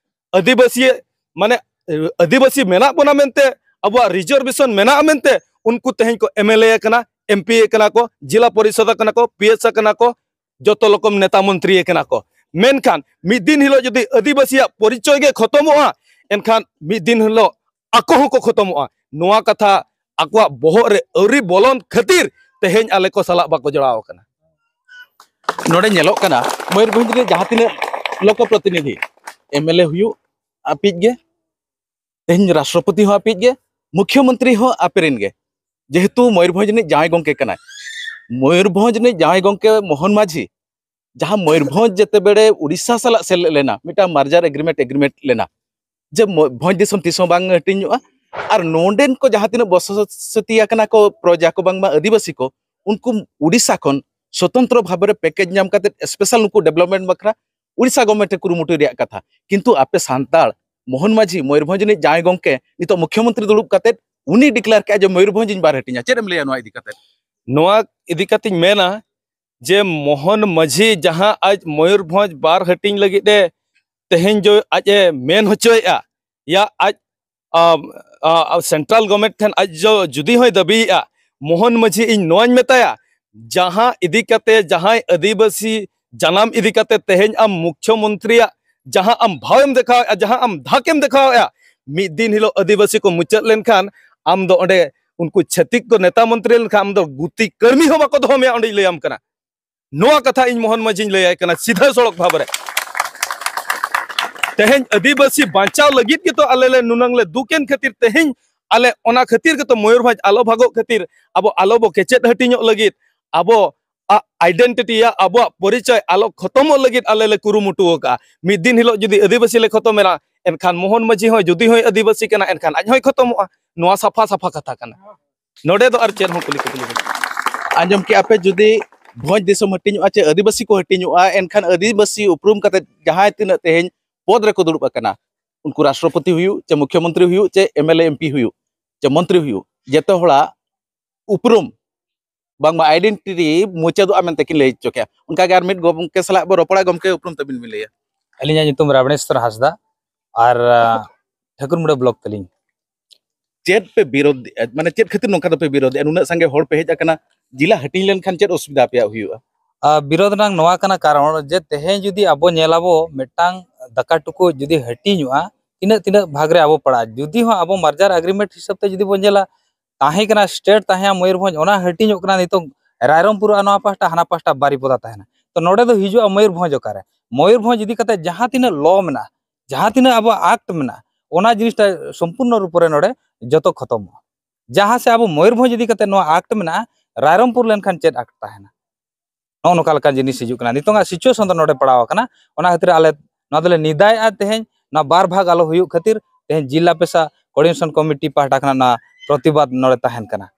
ᱟᱹᱫᱤᱵᱟᱹᱥᱤ, ᱢᱟᱱᱮ, ᱟᱹᱫᱤᱵᱟᱹᱥᱤ ᱢᱮᱱᱟᱜ ᱵᱚᱱᱟ ᱢᱮᱱᱛᱮ, ᱟᱵᱚᱣᱟᱜ reservation ᱢᱮᱱᱟᱜᱼᱟ ᱢᱮᱱᱛᱮ, ᱩᱱᱠᱩ ᱛᱮᱦᱮᱧ ᱠᱚ ᱮᱢ ᱮᱞ ᱮ ᱟᱠᱟᱱᱟ, ᱮᱢ ᱯᱤ ᱟᱠᱟᱱᱟ ᱠᱚ, ᱡᱮᱞᱟ ᱯᱚᱨᱤᱥᱚᱫ ᱟᱠᱟᱱᱟ ᱠᱚ, ᱯᱤ ᱮᱥ ᱟᱠᱟᱱᱟ ᱠᱚ, ᱡᱚᱛᱚ ᱨᱚᱠᱚᱢ ᱱᱮᱛᱟ ᱢᱚᱱᱛᱨᱤ ᱟᱠᱟᱱᱟ ᱠᱚ᱾ ᱢᱮᱱᱠᱷᱟᱱ ᱢᱤᱫ ᱫᱤᱱ ᱦᱤᱞᱳᱜ ᱡᱩᱫᱤ ᱟᱹᱫᱤᱵᱟᱹᱥᱤᱭᱟᱜ ᱯᱚᱨᱤᱪᱚᱭ ᱜᱮ ᱠᱷᱚᱛᱚᱢᱚᱜᱼᱟ, ᱮᱱᱠᱷᱟᱱ ᱢᱤᱫ ᱫᱤᱱ ᱦᱤᱞᱳᱜ ᱟᱠᱚ ᱦᱚᱸᱠᱚ ᱠᱷᱚᱛᱚᱢᱚᱜᱼᱟ᱾ ᱱᱚᱣᱟ ᱠᱟᱛᱷᱟ ᱟᱠᱚᱣᱟᱜ ᱵᱚᱦᱚᱜ ᱨᱮ ᱟᱹᱣᱨᱤ ᱵᱚᱞᱚᱱ ᱠᱷᱟᱹᱛᱤᱨ ᱛᱮᱦᱮᱧ ᱟᱞᱮ ᱠᱚ ᱥᱟᱞᱟᱜ ᱵᱟᱠᱚ ᱡᱚᱲᱟᱣ ᱟᱠᱟᱱᱟ᱾ ᱱᱚᱰᱮ ᱧᱮᱞᱚᱜ ᱠᱟᱱᱟ, ᱢᱚᱭᱩᱨᱵᱷᱚᱸᱡᱽ ᱨᱮ ᱡᱟᱦᱟᱸ ᱛᱤᱱᱟᱹᱜ ᱞᱳᱠᱚ ᱯᱨᱚᱛᱤᱱᱤᱫᱷᱤ, ᱮᱢ ᱮᱞ ᱮ ᱦᱩᱭᱩᱜ ᱟᱯᱤᱡ ᱜᱮ, ᱛᱮᱦᱮᱧ ᱨᱟᱥᱴᱨᱚᱯᱚᱛᱤ ᱦᱚᱸ ᱟᱯᱮᱭᱤᱡ ᱜᱮ, ᱢᱩᱠᱷᱭᱚᱢᱚᱱᱛᱨᱤ ᱦᱚᱸ ᱟᱯᱮ ᱨᱮᱱ ᱜᱮ, ᱡᱮᱦᱮᱛᱩ ᱢᱚᱭᱩᱨᱵᱷᱚᱸᱡᱽ ᱨᱤᱱᱤᱡ ᱡᱟᱶᱟᱭ ᱜᱚᱢᱠᱮ ᱠᱟᱱᱟᱭ᱾ ᱢᱚᱭᱩᱨᱵᱷᱚᱸᱡᱽ ᱨᱤᱱᱤᱡ ᱡᱟᱶᱟᱭ ᱜᱚᱢᱠᱮ ᱢᱳᱦᱚᱱ ᱢᱟᱹᱡᱷᱤ ᱡᱟᱦᱟᱸ ᱢᱚᱭᱩᱨᱵᱷᱚᱸᱡᱽ ᱡᱮᱛᱮ ᱵᱮᱲᱮ ᱩᱲᱤᱥᱥᱟ ᱥᱟᱞᱟᱜ ᱥᱮᱞᱮᱫ ᱞᱮᱱᱟ, ᱢᱤᱫᱴᱟᱝ merger agreement, agreement ᱞᱮᱱᱟ, ᱡᱮ ᱢᱚ-, ᱵᱷᱚᱸᱡᱽ ᱫᱤᱥᱚᱢ ᱛᱤᱥ ᱦᱚᱸ ᱵᱟᱝ ᱦᱟᱹᱴᱤᱧᱚᱜᱼᱟ᱾ ᱟᱨ ᱱᱚᱰᱮᱱ ᱠᱚ ᱡᱟᱦᱟᱸ ᱛᱤᱱᱟᱹᱜ ᱵᱚᱥᱚᱛᱤ ᱟᱠᱟᱱᱟ ᱠᱚ ᱯᱨᱚᱡᱟ ᱠᱚ, ᱵᱟᱝᱢᱟ ᱟᱹᱫᱤᱵᱟᱹᱥᱤ ᱠᱚ, ᱩᱱᱠᱩ ᱩᱲᱤᱥᱥᱟ ᱠᱷᱚᱱ ᱥᱚᱛᱚᱱᱛᱨᱚ ᱵᱷᱟᱵᱮ ᱨᱮ package ᱧᱟᱢ ᱠᱟᱛᱮ special ᱱᱩᱠᱩ development ᱵᱟᱠᱷᱨᱟ ᱩᱲᱤᱥᱥᱟ government ᱮ ᱠᱩᱨᱩᱢᱩᱴᱩᱭ ᱨᱮᱭᱟᱜ ᱠᱟᱛᱷᱟ᱾ ᱠᱤᱱᱛᱩ ᱟᱯᱮ ᱥᱟᱱᱛᱟᱲ ᱢᱳᱦᱚᱱ ᱢᱟᱹᱡᱷᱤ ᱢᱚᱭᱩᱨᱵᱷᱚᱸᱡᱽ ᱨᱤᱱᱤᱡ ᱡᱟᱶᱟᱭ ᱜᱚᱢᱠᱮ ᱱᱤᱛᱚᱜ ᱢᱩᱠᱷᱭᱚᱢᱚᱱᱛᱨᱤ ᱫᱩᱲᱩᱵ ᱠᱟᱛᱮ ᱩᱱᱤ declare ᱠᱮᱜᱼᱟ ᱡᱮ ᱢᱚᱭᱩᱨᱵᱷᱚᱸᱡᱽ ᱤᱧ ᱵᱟᱨ ᱦᱟᱹᱴᱤᱧᱟ᱾ ᱪᱮᱫ ᱮᱢ ᱞᱟᱹᱭᱟ ᱱᱚᱣᱟ ᱤᱫᱤ ᱠᱟᱛᱮ? ᱱᱚᱣᱟ ᱤᱫᱤ ᱠᱟᱛᱮᱧ ᱢᱮᱱᱟ ᱡᱮ ᱢᱳᱦᱚᱱ ᱢᱟᱹᱡᱷᱤ ᱡᱟᱦᱟᱸ ᱟᱡ ᱢᱚᱭᱩᱨᱵᱷᱚᱸᱡᱽ ᱵᱟᱨ ᱦᱟᱹᱴᱤᱧ ᱞᱟᱹᱜᱤᱫ ᱮ ᱛᱮᱦᱮᱧ ᱡᱚ ᱟᱡ ᱮ ᱢᱮᱱ ᱦᱚᱪᱚᱭᱮᱫᱼᱟ, ᱭᱟ ᱟᱡ, ᱟ, ᱟ, central government ᱴᱷᱮᱱ ᱟᱡ ᱡᱚ ᱡᱩᱫᱤ ᱦᱚᱸᱭ ᱫᱟᱹᱵᱤᱭᱮᱫᱼᱟ, ᱢᱳᱦᱚᱱ ᱢᱟᱹᱡᱷᱤ ᱤᱧ ᱱᱚᱣᱟᱧ ᱢᱮᱛᱟᱭᱟ, ᱡᱟᱦᱟᱸ ᱤᱫᱤ ᱠᱟᱛᱮ, ᱡᱟᱦᱟᱸᱭ ᱟᱹᱫᱤᱵᱟᱹᱥᱤ ᱡᱟᱱᱟᱢ ᱤᱫᱤ ᱠᱟᱛᱮ ᱛᱮᱦᱮᱧ ᱟᱢ ᱢᱩᱠᱷᱭᱚᱢᱚᱱᱛᱨᱤᱭᱟᱜ ᱡᱟᱦᱟᱸ ᱟᱢ ᱵᱷᱟᱣᱮᱢ ᱫᱮᱠᱷᱟᱣᱮᱫᱼᱟ, ᱡᱟᱦᱟᱸ ᱟᱢ ᱫᱷᱟᱠᱮᱢ ᱫᱮᱠᱷᱟᱣᱮᱫᱼᱟ, ᱢᱤᱫ ᱫᱤᱱ ᱦᱤᱞᱳᱜ ᱟᱹᱫᱤᱵᱟᱹᱥᱤ ᱠᱚ ᱢᱩᱪᱟᱹᱫ ᱞᱮᱱᱠᱷᱟᱱ ᱟᱢ ᱫᱚ ᱚᱸᱰᱮ ᱩᱱᱠᱩ ᱪᱷᱟᱹᱛᱤᱠ ᱠᱚ ᱱᱮᱛᱟ ᱢᱚᱱᱛᱨᱤ ᱞᱮᱱᱠᱷᱟᱱ ᱟᱢ ᱫᱚ ᱜᱩᱛᱤ ᱠᱟᱹᱲᱢᱤ ᱦᱚᱸ ᱵᱟᱠᱚ ᱫᱚᱦᱚ ᱢᱮᱭᱟ, ᱚᱸᱰᱮᱧ ᱞᱟᱹᱭᱟᱢ ᱠᱟᱱᱟ᱾ ᱱᱚᱣᱟ ᱠᱟᱛᱷᱟ ᱤᱧ ᱢᱳᱦᱚᱱ ᱢᱟᱹᱡᱷᱤᱧ ᱞᱟᱹᱭᱟᱭ ᱠᱟᱱᱟ ᱥᱤᱫᱷᱟᱹ ᱥᱚᱲᱚᱠ ᱵᱷᱟᱵᱽ ᱨᱮ᱾ ᱛᱮᱦᱮᱧ ᱟᱹᱫᱤᱵᱟᱹᱥᱤ ᱵᱟᱧᱪᱟᱣ ᱞᱟᱹᱜᱤᱫ ᱜᱮᱛᱚ ᱟᱞᱮ ᱞᱮ ᱱᱩᱱᱟᱹᱝ ᱞᱮ ᱫᱩᱠᱮᱱ ᱠᱷᱟᱹᱛᱤᱨ ᱛᱮᱦᱮᱧ ᱟᱞᱮ ᱚᱱᱟ ᱠᱷᱟᱹᱛᱤᱨ ᱜᱮᱛᱚ ᱢᱚᱭᱩᱨᱵᱷᱚᱸᱡᱽ ᱟᱞᱚ ᱵᱷᱟᱜᱚᱜ ᱠᱷᱟᱹᱛᱤᱨ, ᱟᱵᱚ ᱟᱞᱚ ᱵᱚ ᱠᱮᱪᱮᱫ ᱦᱟᱹᱴᱤᱧᱚᱜ ᱞᱟᱹᱜᱤᱫ, ᱟᱵᱚ ᱟᱜ identity ᱭᱟ, ᱟᱵᱚᱣᱟᱜ ᱯᱚᱨᱤᱪᱚᱭ ᱟᱞᱚ ᱠᱷᱚᱛᱚᱢᱚᱜ ᱞᱟᱹᱜᱤᱫ ᱟᱞᱮ ᱞᱮ ᱠᱩᱨᱩᱢᱩᱴᱩ ᱟᱠᱟᱫᱼᱟ᱾ ᱢᱤᱫ ᱫᱤᱱ ᱦᱤᱞᱳᱜ ᱡᱩᱫᱤ ᱟᱹᱫᱤᱵᱟᱹᱥᱤ ᱞᱮ ᱠᱷᱚᱛᱚᱢ ᱮᱱᱟ, ᱮᱱᱠᱷᱟᱱ ᱢᱳᱦᱚᱱ ᱢᱟᱹᱡᱷᱤ ᱦᱚᱸ ᱡᱩᱫᱤ ᱦᱚᱸᱭ ᱟᱹᱫᱤᱵᱟᱹᱥᱤ ᱠᱟᱱᱟ, ᱮᱱᱠᱷᱟᱱ ᱟᱡ ᱦᱚᱸᱭ ᱠᱷᱚᱛᱚᱢᱚᱜᱼᱟ᱾ ᱱᱚᱣᱟ ᱥᱟᱯᱷᱟ ᱥᱟᱯᱷᱟ ᱠᱟᱛᱷᱟ ᱠᱟᱱᱟ᱾ ᱱᱚᱰᱮ ᱫᱚ ᱟᱨ ᱪᱮᱫ ᱦᱚᱸ ᱠᱩᱞᱤ ᱠᱩᱯᱞᱤ ᱵᱟᱹᱱᱩᱜᱼᱟ᱾ ᱟᱸᱡᱚᱢ ᱠᱮᱜᱼᱟ ᱯᱮ, ᱡᱩᱫᱤ ᱵᱷᱚᱸᱡᱽ ᱫᱤᱥᱚᱢ ᱦᱟᱹᱴᱤᱧᱚᱜᱼᱟ ᱪᱮ ᱟᱹᱫᱤᱵᱟᱹᱥᱤ ᱠᱚ ᱦᱟᱹᱴᱤᱧᱚᱜᱼᱟ, ᱮᱱᱠᱷᱟᱱ ᱟᱹᱫᱤᱵᱟᱹᱥᱤ ᱩᱯᱨᱩᱢ ᱠᱟᱛᱮ ᱡᱟᱦᱟᱸᱭ ᱛᱤᱱᱟᱹᱜ ᱛᱮᱦᱮᱧ ᱯᱚᱫᱽ ᱨᱮᱠᱚ ᱫᱩᱲᱩᱵ ᱟᱠᱟᱱᱟ, ᱩᱱᱠᱩ ᱨᱟᱥᱴᱨᱚᱯᱚᱛᱤ ᱦᱩᱭᱩᱜ ᱪᱮ ᱢᱩᱠᱷᱭᱚᱢᱚᱱᱛᱨᱤ ᱦᱩᱭᱩᱜ ᱪᱮ MLA MP ᱦᱩᱭᱩᱜ ᱪᱮ ᱢᱚᱱᱛᱨᱤ ᱦᱩᱭᱩᱜ, ᱡᱚᱛᱚ ᱦᱚᱲᱟᱜ ᱩᱯᱨᱩᱢ ᱵᱟᱝᱢᱟ identity ᱢᱩᱪᱟᱹᱫᱚᱜᱼᱟ ᱢᱮᱱᱛᱮ ᱠᱤᱱ ᱞᱟᱹᱭ ᱦᱚᱪᱚ ᱠᱮᱜᱼᱟ᱾ ᱚᱱᱠᱟᱜᱮ ᱟᱨ ᱢᱤᱫ ᱜᱚᱢᱠᱮ ᱥᱟᱞᱟᱜ ᱵᱚ ᱨᱚᱯᱚᱲᱟ᱾ ᱜᱚᱢᱠᱮ, ᱩᱯᱨᱩᱢ ᱛᱟᱹᱵᱤᱱ ᱵᱤᱱ ᱞᱟᱹᱭᱟ? ᱟᱹᱞᱤᱧᱟᱜ ᱧᱩᱛᱩᱢ ᱨᱟᱵᱬᱮᱥᱣᱚᱨ ᱦᱟᱸᱥᱫᱟ ᱟᱨ, ᱟ, ᱴᱷᱟᱹᱠᱩᱨ ᱢᱩᱸᱰᱟᱹ ᱵᱞᱚᱠ ᱛᱟᱹᱞᱤᱧ᱾ ᱪᱮᱫ ᱯᱮ ᱵᱤᱨᱳᱫᱷ ᱮᱫᱼᱟ? ᱢᱟᱱᱮ ᱪᱮᱫ ᱠᱷᱟᱹᱛᱤᱨ ᱱᱚᱝᱠᱟ ᱫᱚᱯᱮ ᱵᱤᱨᱳᱫᱷ ᱮᱫᱼᱟ? ᱱᱩᱱᱟᱹᱜ ᱥᱟᱸᱜᱮ ᱦᱚᱲ ᱯᱮ ᱦᱮᱡ ᱟᱠᱟᱱᱟ, ᱡᱮᱞᱟ ᱦᱟᱹᱴᱤᱧ ᱞᱮᱱᱠᱷᱟᱱ ᱪᱮᱫ ᱚᱥᱩᱵᱤᱫᱷᱟ ᱟᱯᱮᱭᱟᱜ ᱦᱩᱭᱩᱜᱼᱟ? ᱟ, ᱵᱤᱨᱳᱫᱷ ᱨᱮᱱᱟᱜ ᱱᱚᱣᱟ ᱠᱟᱱᱟ ᱠᱟᱨᱚᱱ ᱡᱮ ᱛᱮᱦᱮᱧ ᱡᱩᱫᱤ ᱟᱵᱚ ᱧᱮᱞᱟᱵᱚ ᱢᱤᱫᱴᱟᱝ ᱫᱟᱠᱟ ᱴᱩᱠᱩᱡ ᱡᱩᱫᱤ ᱦᱟᱹᱴᱤᱧᱚᱜᱼᱟ, ᱛᱤᱱᱟᱹᱜ ᱛᱤᱱᱟᱹᱜ ᱵᱷᱟᱜᱽ ᱨᱮ ᱟᱵᱚ ᱯᱟᱲᱟᱜᱼᱟ᱾ ᱡᱩᱫᱤ ᱦᱚᱸ ᱟᱵᱚ merger agreement ᱦᱤᱥᱟᱹᱵ ᱛᱮ ᱡᱩᱫᱤ ᱵᱚᱱ ᱧᱮᱞᱟ, ᱛᱟᱦᱮᱸ ᱠᱟᱱᱟ state, ᱛᱟᱦᱮᱸ ᱢᱚᱭᱩᱨᱵᱷᱚᱸᱡᱽ, ᱚᱱᱟ ᱦᱟᱹᱴᱤᱧᱚᱜ ᱠᱟᱱᱟ ᱱᱤᱛᱚᱜ ᱨᱟᱭᱨᱚᱝᱯᱩᱨ ᱟᱨ ᱱᱚᱣᱟ ᱯᱟᱦᱴᱟ, ᱦᱟᱱᱟ ᱯᱟᱦᱴᱟ ᱵᱟᱨᱤᱯᱚᱫᱟ ᱛᱟᱦᱮᱱᱟ᱾ ᱛᱚ ᱱᱚᱰᱮ ᱫᱚ ᱦᱤᱡᱩᱜᱼᱟ ᱢᱚᱭᱩᱨᱵᱷᱚᱸᱡᱽ ᱚᱠᱟᱨᱮ? ᱢᱚᱭᱩᱨᱵᱷᱚᱸᱡᱽ ᱤᱫᱤ ᱠᱟᱛᱮ ᱡᱟᱦᱟᱸ ᱛᱤᱱᱟᱹᱜ law ᱢᱮᱱᱟᱜᱼᱟ, ᱡᱟᱦᱟᱸ ᱛᱤᱱᱟᱹᱜ ᱟᱵᱚᱣᱟᱜ act ᱢᱮᱱᱟᱜᱼᱟ, ᱚᱱᱟ ᱡᱤᱱᱤᱥᱴᱟ ᱥᱚᱢᱯᱩᱨᱱᱚ ᱨᱩᱯ ᱨᱮ ᱱᱚᱰᱮ ᱡᱚᱛᱚ ᱠᱷᱚᱛᱚᱢᱚᱜᱼᱟ᱾ ᱡᱟᱦᱟᱸ ᱥᱮ ᱟᱵᱚ ᱢᱚᱭᱩᱨᱵᱷᱚᱸᱡᱽ ᱤᱫᱤ ᱠᱟᱛᱮ ᱱᱚᱣᱟ act ᱢᱮᱱᱟᱜᱼᱟ, ᱨᱟᱭᱨᱚᱝᱯᱩᱨ ᱞᱮᱱᱠᱷᱟᱱ ᱪᱮᱫ act ᱛᱟᱦᱮᱱᱟ? ᱱᱚᱜᱼᱚ ᱱᱚᱝᱠᱟ ᱞᱮᱠᱟᱱ ᱡᱤᱱᱤᱥ ᱦᱤᱡᱩᱜ ᱠᱟᱱᱟ᱾ ᱱᱤᱛᱚᱝᱟᱜ situation ᱫᱚ ᱱᱚᱰᱮ ᱯᱟᱲᱟᱣ ᱟᱠᱟᱱᱟ, ᱚᱱᱟ ᱠᱷᱟᱹᱛᱤᱨ ᱟᱞᱮ ᱱᱚᱣᱟ ᱫᱚᱞᱮ ᱱᱮᱫᱟᱭᱮᱫᱼᱟ᱾ ᱛᱮᱦᱮᱧ ᱱᱚᱣᱟ ᱵᱟᱨ ᱵᱷᱟᱜᱽ ᱟᱞᱚ ᱦᱩᱭᱩᱜ ᱠᱷᱟᱹᱛᱤᱨ ᱛᱮᱦᱮᱧ ᱡᱤᱞᱟ ᱯᱮᱥᱟ coordination committee ᱯᱟᱦᱴᱟ ᱠᱷᱚᱱᱟᱜ ᱱᱚᱣᱟ ᱯᱨᱚᱛᱤᱵᱟᱫ ᱱᱚᱰᱮ ᱛᱟᱦᱮᱱ ᱠᱟᱱᱟ᱾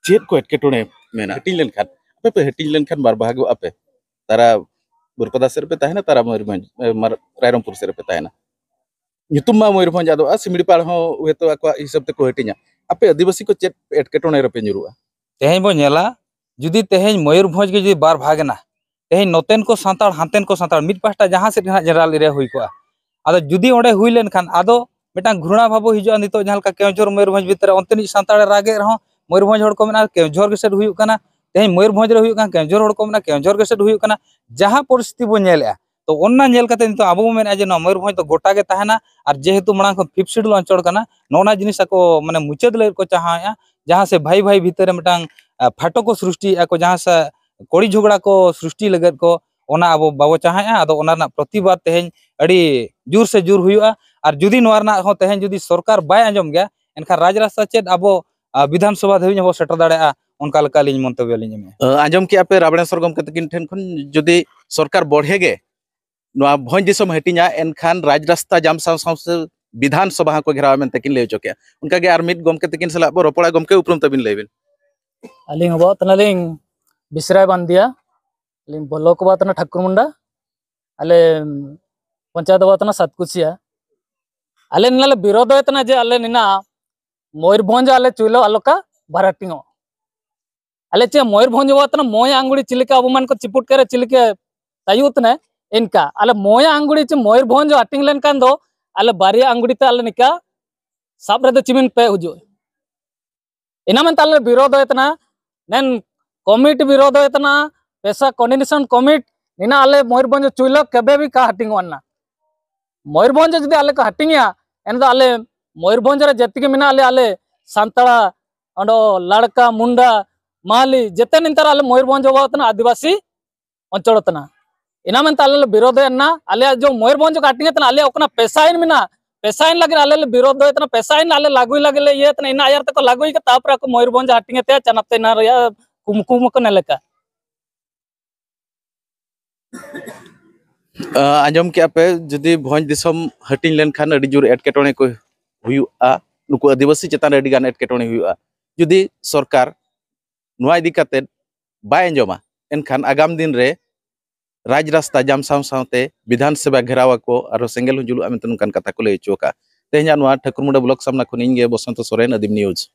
ᱪᱮᱫ ᱠᱚ ᱮᱴᱠᱮᱴᱚᱬᱮ ᱢᱮᱱᱟᱜᱼᱟ? ᱦᱟᱹᱴᱤᱧ ᱞᱮᱱᱠᱷᱟᱱ, ᱟᱯᱮ ᱯᱮ ᱦᱟᱹᱴᱤᱧ ᱞᱮᱱᱠᱷᱟᱱ ᱵᱟᱨ ᱵᱷᱟᱜᱚᱜ ᱟᱯᱮ, ᱛᱟᱨᱟ ᱵᱟᱹᱨᱯᱟᱫᱟ ᱥᱮᱫ ᱨᱮᱯᱮ ᱛᱟᱦᱮᱱᱟ, ᱛᱟᱨᱟ ᱢᱚᱭᱩᱨᱵᱷᱚᱸᱡᱽ, ᱮ, ᱢᱟᱨ-, ᱨᱟᱭᱨᱚᱝᱯᱩᱨ ᱥᱮᱫ ᱨᱮᱯᱮ ᱛᱟᱦᱮᱱᱟ᱾ ᱧᱩᱛᱩᱢ ᱢᱟ ᱢᱚᱭᱩᱨᱵᱷᱚᱸᱡᱽ ᱟᱫᱚᱜᱼᱟ, ᱥᱤᱢᱲᱤᱯᱟᱲ ᱦᱚᱸ ᱦᱚᱭᱛᱳ ᱟᱠᱚᱣᱟᱜ ᱦᱤᱥᱟᱹᱵ ᱛᱮᱠᱚ ᱦᱟᱹᱴᱤᱧᱟ᱾ ᱟᱯᱮ ᱟᱹᱫᱤᱵᱟᱹᱥᱤ ᱠᱚ ᱪᱮᱫ ᱮᱴᱠᱮᱴᱚᱬᱮ ᱨᱮᱯᱮ ᱧᱩᱨᱩᱜᱼᱟ? ᱛᱮᱦᱮᱧ ᱵᱚᱱ ᱧᱮᱞᱟ, ᱡᱩᱫᱤ ᱛᱮᱦᱮᱧ ᱢᱚᱭᱩᱨᱵᱷᱚᱸᱡᱽ ᱜᱮ ᱡᱩᱫᱤ ᱵᱟᱨ ᱵᱷᱟᱜᱽ ᱮᱱᱟ, ᱛᱮᱦᱮᱧ ᱱᱚᱛᱮᱱ ᱠᱚ ᱥᱟᱱᱛᱟᱲ, ᱦᱟᱱᱛᱮᱱ ᱠᱚ ᱥᱟᱱᱛᱟᱲ, ᱢᱤᱫ ᱯᱟᱦᱴᱟ ᱡᱟᱦᱟᱸ ᱥᱮᱫ ᱜᱮ ᱦᱟᱸᱜ general area ᱦᱩᱭ ᱠᱚᱜᱼᱟ᱾ ᱟᱫᱚ ᱡᱩᱫᱤ ᱚᱸᱰᱮ ᱦᱩᱭ ᱞᱮᱱᱠᱷᱟᱱ ᱟᱫᱚ ᱢᱤᱫᱴᱟᱝ ᱜᱷᱨᱚᱬᱟ ᱵᱷᱟᱵᱽ ᱦᱤᱡᱩᱜᱼᱟ᱾ ᱱᱤᱛᱚᱜ ᱡᱟᱦᱟᱸ ᱞᱮᱠᱟ ᱠᱮᱣᱚᱱᱡᱷᱚᱨ ᱢᱚᱭᱩᱨᱵᱷᱚᱸᱡᱽ ᱵᱷᱤᱛᱨᱤ ᱨᱮ ᱚᱱᱛᱮᱱᱤᱡ ᱥᱟᱱᱛᱟᱲᱮ ᱨᱟᱜᱮᱫ ᱨᱮᱦᱚᱸ ᱢᱚᱭᱩᱨᱵᱷᱚᱸᱡᱽ ᱦᱚᱲ ᱠᱚ ᱢᱮᱱᱟ ᱠᱮᱣᱚᱱᱡᱷᱚᱨ ᱜᱮ ᱥᱮᱫ ᱦᱩᱭᱩᱜ ᱠᱟᱱᱟ, ᱛᱮᱦᱮᱧ ᱢᱚᱭᱩᱨᱵᱷᱚᱸᱡᱽ ᱨᱮ ᱦᱩᱭᱩᱜ ᱠᱟᱱᱟ ᱠᱮᱣᱚᱱᱡᱷᱚᱨ ᱦᱚᱲ ᱠᱚ ᱢᱮᱱᱟ ᱠᱮᱣᱚᱱᱡᱷᱚᱨ ᱜᱮ ᱥᱮᱫ ᱦᱩᱭᱩᱜ ᱠᱟᱱᱟ᱾ ᱡᱟᱦᱟᱸ ᱯᱚᱨᱤᱥᱛᱷᱤᱛᱤ ᱵᱚᱱ ᱧᱮᱞᱮᱜᱼᱟ, ᱛᱚ ᱚᱱᱟ ᱧᱮᱞ ᱠᱟᱛᱮ ᱱᱤᱛᱚᱜ ᱟᱵᱚ ᱵᱚᱱ ᱢᱮᱱᱮᱫᱼᱟ ᱡᱮ ᱱᱚᱣᱟ ᱢᱚᱭᱩᱨᱵᱷᱚᱸᱡᱽ ᱫᱚ ᱜᱚᱴᱟ ᱜᱮ ᱛᱟᱦᱮᱱᱟ, ᱟᱨ ᱡᱮᱦᱮᱛᱩ ᱢᱟᱲᱟᱝ ᱠᱷᱚᱱ ᱯᱷᱤᱯᱛᱷ ᱥᱤᱰᱩᱞ ᱚᱧᱪᱚᱞ ᱠᱟᱱᱟ, ᱱᱚᱜᱼᱚ ᱱᱟ ᱡᱤᱱᱤᱥ ᱟᱠᱚ ᱢᱟᱱᱮ ᱢᱩᱪᱟᱹᱫ ᱞᱟᱹᱜᱤᱫ ᱠᱚ ᱪᱟᱦᱟᱣᱮᱫᱼᱟ, ᱡᱟᱦᱟᱸ ᱥᱮ ᱵᱷᱟᱭ ᱵᱷᱟᱭ ᱵᱷᱤᱛᱟᱹᱨ ᱨᱮ ᱢᱤᱫᱴᱟᱝ ᱟᱸ, ᱯᱷᱟᱴᱚ ᱠᱚ ᱥᱨᱤᱥᱴᱤᱭᱮᱫᱼᱟ ᱠᱚ, ᱡᱟᱦᱟᱸ ᱥᱮ ᱠᱚᱲᱤ ᱡᱷᱚᱜᱽᱲᱟ ᱠᱚ ᱥᱨᱤᱥᱴᱤ ᱞᱟᱹᱜᱤᱫ ᱠᱚ, ᱚᱱᱟ ᱟᱵᱚ ᱵᱟᱵᱚ ᱪᱟᱦᱟᱣᱮᱫᱼᱟ᱾ ᱟᱫᱚ ᱚᱱᱟ ᱨᱮᱱᱟᱜ ᱯᱨᱚᱛᱤᱵᱟᱫ ᱛᱮᱦᱮᱧ ᱟᱹᱰᱤ ᱡᱳᱨ ᱥᱮ ᱡᱳᱨ ᱦᱩᱭᱩᱜᱼᱟ᱾ ᱟᱨ ᱡᱩᱫᱤ ᱱᱚᱣᱟ ᱨᱮᱱᱟᱜ ᱦᱚᱸ ᱛᱮᱦᱮᱧ ᱡᱩᱫᱤ ᱥᱚᱨᱠᱟᱨ ᱵᱟᱭ ᱟᱸᱡᱚᱢ ᱜᱮᱭᱟ, ᱮᱱᱠᱷᱟᱱ ᱨᱟᱡᱽ ᱨᱟᱥᱛᱟ ᱪᱮᱫ ᱟᱵᱚ, ᱟᱸ, ᱵᱤᱫᱷᱟᱱ ᱥᱚᱵᱷᱟ ᱫᱷᱟᱹᱵᱤᱡ ᱦᱚᱸᱵᱚ ᱥᱮᱴᱮᱨ ᱫᱟᱲᱮᱭᱟᱜᱼᱟ, ᱚᱱᱠᱟ ᱞᱮᱠᱟ ᱟᱹᱞᱤᱧ ᱢᱚᱱᱛᱚᱵᱵᱚ ᱞᱤᱧ ᱮᱢᱮᱫᱼᱟ᱾ ᱟᱸ, ᱟᱸᱡᱚᱢ ᱠᱮᱜᱼᱟ ᱯᱮ ᱨᱟᱵᱲᱮᱥᱚᱨ ᱜᱚᱢᱠᱮ ᱛᱟᱹᱠᱤᱱ ᱴᱷᱮᱱ ᱠᱷᱚᱱ, ᱡᱩᱫᱤ ᱥᱚᱨᱠᱟᱨ ᱵᱚᱲᱦᱮ ᱜᱮ ᱱᱚᱣᱟ ᱵᱷᱚᱸᱡᱽ ᱫᱤᱥᱚᱢ ᱦᱟᱹᱴᱤᱧᱟ, ᱮᱱᱠᱷᱟᱱ ᱨᱟᱡᱽ ᱨᱟᱥᱛᱟ ᱡᱟᱢ ᱥᱟᱶ ᱥᱟᱶ ᱥᱮ ᱵᱤᱫᱷᱟᱱ ᱥᱚᱵᱷᱟ ᱦᱚᱸᱠᱚ ᱜᱷᱮᱨᱟᱣᱟ ᱢᱮᱱᱛᱮ ᱠᱤᱱ ᱞᱟᱹᱭ ᱦᱚᱪᱚ ᱠᱮᱜᱼᱟ᱾ ᱚᱱᱠᱟᱜᱮ ᱟᱨ ᱢᱤᱫ ᱜᱚᱢᱠᱮ ᱛᱟᱹᱠᱤᱱ ᱥᱟᱞᱟᱜ ᱵᱚ ᱨᱚᱯᱚᱲᱟ᱾ ᱜᱚᱢᱠᱮ, ᱩᱯᱨᱩᱢ ᱛᱟᱹᱵᱤᱱ ᱞᱟᱹᱭ ᱵᱤᱱ᱾ ᱟᱹᱞᱤᱧ ᱦᱚᱸ ᱵᱟᱵᱟ ᱛᱟᱹᱱᱟᱹᱞᱤᱧ ᱵᱤᱥᱨᱟᱭ ᱵᱟᱱᱫᱤᱭᱟ, ᱟᱹᱞᱤᱧ ᱵᱚᱞᱚᱠ ᱵᱟᱵᱟ ᱛᱟᱹᱱᱟ ᱴᱷᱟᱹᱠᱩᱨ ᱢᱩᱱᱰᱟ, ᱟᱞᱮ ᱯᱚᱧᱪᱟᱭᱮᱛ ᱵᱟᱵᱟ ᱛᱟᱹᱱᱟ ᱥᱟᱛᱠᱩᱥᱤᱭᱟ᱾ ᱟᱞᱮ ᱱᱚᱰᱮ ᱞᱮ ᱵᱤᱨᱳᱫᱷ ᱛᱟᱦᱮᱱᱟ ᱡᱮ ᱟᱞᱮ ᱱᱤᱱᱟ ᱢᱚᱭᱩᱨᱵᱷᱚᱸᱡᱽ ᱟᱞᱮ ᱪᱩᱭᱞᱚ ᱟᱞᱚᱠᱟ ᱵᱷᱟᱨᱟᱴᱤᱝᱚᱜ᱾ ᱟᱞᱮ ᱪᱮ ᱢᱚᱭᱩᱨᱵᱷᱚᱸᱡᱽ ᱵᱟᱵᱟ ᱛᱟᱹᱱᱟ ᱢᱚᱭ ᱟᱝᱜᱩᱲᱤ ᱪᱤᱞᱤᱠᱟ ᱟᱵᱚ ᱢᱟᱱ ᱠᱚ ᱪᱤᱯᱩᱴ ᱠᱟᱨᱮ ᱪᱤᱞᱤᱠᱟ ᱛᱟᱭᱩ ᱛᱟᱹᱱᱟ ᱮᱱᱠᱟ᱾ ᱟᱞᱮ ᱢᱚᱭ ᱟᱝᱜᱩᱲᱤ ᱪᱮ ᱢᱚᱭᱩᱨᱵᱷᱚᱸᱡᱽ ᱦᱟᱹᱴᱤᱝ ᱞᱮᱱᱠᱷᱟᱱ ᱫᱚ ᱟᱞᱮ ᱵᱟᱨᱭᱟ ᱟᱝᱜᱩᱲᱤ ᱛᱮ ᱟᱞᱮ ᱱᱤᱠᱟ ᱥᱟᱵ ᱨᱮᱫᱚ ᱪᱤᱢᱤᱱ ᱯᱮ ᱦᱩᱡᱩᱜ᱾ ᱤᱱᱟ ᱢᱮᱱᱛᱮ ᱟᱞᱮ ᱵᱤᱨᱳᱫᱷ ᱮᱫ ᱛᱟᱦᱮᱱᱟ᱾ ᱱᱮᱱ ᱠᱚᱢᱤᱴ ᱵᱤᱨᱳᱫᱷ ᱮᱫ ᱛᱟᱦᱮᱱᱟ, ᱯᱮᱥᱟ ᱠᱚᱨᱰᱤᱱᱮᱥᱚᱱ ᱠᱚᱢᱤᱴ, ᱱᱤᱱᱟ ᱟᱞᱮ ᱢᱚᱭᱩᱨᱵᱷᱚᱸᱡᱽ ᱪᱩᱭᱞᱚ ᱠᱮᱵᱮ ᱵᱤ ᱠᱟ ᱦᱟᱹᱴᱤᱝᱚᱜ ᱟᱱᱟ᱾ ᱢᱚᱭᱩᱨᱵᱷᱚᱸᱡᱽ ᱡᱩᱫᱤ ᱟᱞᱮ ᱠᱚ ᱦᱟᱹᱴᱤᱝᱟ, ᱮᱱ ᱫᱚ ᱟᱞᱮ ᱢᱚᱭᱩᱨᱵᱷᱚᱸᱡᱽ ᱨᱮ ᱡᱮᱛᱤ ᱜᱮ ᱢᱮᱱᱟᱜ ᱞᱮᱭᱟ, ᱟᱞᱮ ᱥᱟᱱᱛᱟᱲᱟ, ᱚᱸᱰᱮ ᱞᱟᱲᱠᱟ, ᱢᱩᱱᱰᱟ, ᱢᱟᱦᱟᱞᱤ, ᱡᱮᱛᱮ ᱱᱮᱛᱟᱨ ᱟᱞᱮ ᱢᱚᱭᱩᱨᱵᱷᱚᱸᱡᱽ ᱵᱟᱵᱟ ᱛᱟᱦᱮᱱᱟ ᱟᱹᱫᱤᱵᱟᱹᱥᱤ ᱚᱧᱪᱚᱞ ᱛᱟᱦᱮᱱᱟ᱾ ᱤᱱᱟ ᱢᱮᱱᱛᱮ ᱟᱞᱮ ᱞᱮ ᱵᱤᱨᱳᱫᱷ ᱮᱫ ᱛᱟᱦᱮᱱᱟ, ᱟᱞᱮᱭᱟᱜ ᱡᱚ ᱢᱚᱭᱩᱨᱵᱷᱚᱸᱡᱽ ᱠᱚ ᱦᱟᱹᱴᱤᱝ ᱮᱫ ᱛᱟᱦᱮᱱᱟ, ᱟᱞᱮᱭᱟᱜ ᱚᱠᱟᱱᱟ ᱯᱮᱥᱟᱭᱤᱱ ᱢᱮᱱᱟᱜᱼᱟ, ᱯᱮᱥᱟᱭᱤᱱ ᱞᱟᱹᱜᱤᱫ ᱟᱞᱮ ᱞᱮ ᱵᱤᱨᱳᱫᱷ ᱮᱫ ᱛᱟᱦᱮᱱᱟ, ᱯᱮᱥᱟᱭᱤᱱ ᱟᱞᱮ ᱞᱟᱹᱜᱩᱭ ᱞᱟᱹᱜᱤᱫ ᱞᱮ ᱤᱭᱟᱹ ᱛᱟᱦᱮᱱᱟ, ᱤᱱᱟ ᱟᱭᱟᱨ ᱛᱮᱠᱚ ᱞᱟᱹᱜᱩᱭ ᱠᱟᱛᱮ ᱛᱟᱨᱯᱚᱨᱮ ᱟᱠᱚ ᱢᱚᱭᱩᱨᱵᱷᱚᱸᱡᱽ ᱦᱟᱹᱴᱤᱝ ᱮᱫ ᱛᱟᱦᱮᱸᱫ ᱪᱟᱱᱟᱯ ᱛᱮ ᱤᱱᱟ ᱨᱮᱭᱟᱜ ᱠᱩᱢᱠᱩᱢ ᱠᱚ ᱱᱮᱞᱮᱠᱟ᱾ ᱟᱸ, ᱟᱸᱡᱚᱢ ᱠᱮᱜᱼᱟ ᱯᱮ, ᱡᱩᱫᱤ ᱵᱷᱚᱸᱡᱽ ᱫᱤᱥᱚᱢ ᱦᱟᱹᱴᱤᱧ ᱞᱮᱱᱠᱷᱟᱱ ᱟᱹᱰᱤ ᱡᱳᱨ ᱮᱴᱠᱮᱴᱚᱬᱮ ᱠᱚ ᱦᱩᱭᱩᱜᱼᱟ, ᱱᱩᱠᱩ ᱟᱹᱫᱤᱵᱟᱹᱥᱤ ᱪᱮᱛᱟᱱ ᱨᱮ ᱟᱹᱰᱤ ᱜᱟᱱ ᱮᱴᱠᱮᱴᱚᱬᱮ ᱦᱩᱭᱩᱜᱼᱟ᱾ ᱡᱩᱫᱤ ᱥᱚᱨᱠᱟᱨ ᱱᱚᱣᱟ ᱤᱫᱤ ᱠᱟᱛᱮ ᱵᱟᱭ ᱟᱸᱡᱚᱢᱟ, ᱮᱱᱠᱷᱟᱱ ᱟᱜᱟᱢ ᱫᱤᱱ ᱨᱮ ᱨᱟᱡᱽ ᱨᱟᱥᱛᱟ ᱡᱟᱢ ᱥᱟᱶ ᱥᱟᱶᱛᱮ ᱵᱤᱫᱷᱟᱱ ᱥᱚᱵᱷᱟ ᱜᱷᱮᱨᱟᱣ ᱟᱠᱚ, ᱟᱨᱦᱚᱸ ᱥᱮᱸᱜᱮᱞ ᱦᱚᱸ ᱡᱩᱞᱩᱜᱼᱟ ᱢᱮᱱᱛᱮ ᱱᱚᱝᱠᱟᱱ ᱠᱟᱛᱷᱟ ᱠᱚ ᱞᱟᱹᱭ ᱦᱚᱪᱚ ᱟᱠᱟᱫᱼᱟ᱾ ᱛᱮᱦᱮᱧᱟᱜ ᱱᱚᱣᱟ ᱴᱷᱟᱹᱠᱩᱨᱢᱩᱸᱰᱟ ᱵᱞᱚᱠ ᱥᱟᱢᱱᱟ ᱠᱷᱚᱱ ᱤᱧ ᱜᱮ ᱵᱚᱥᱚᱱᱛᱚ ᱥᱚᱨᱮᱱ, ᱟᱹᱫᱤᱢ ᱱᱤᱭᱩᱡᱽ᱾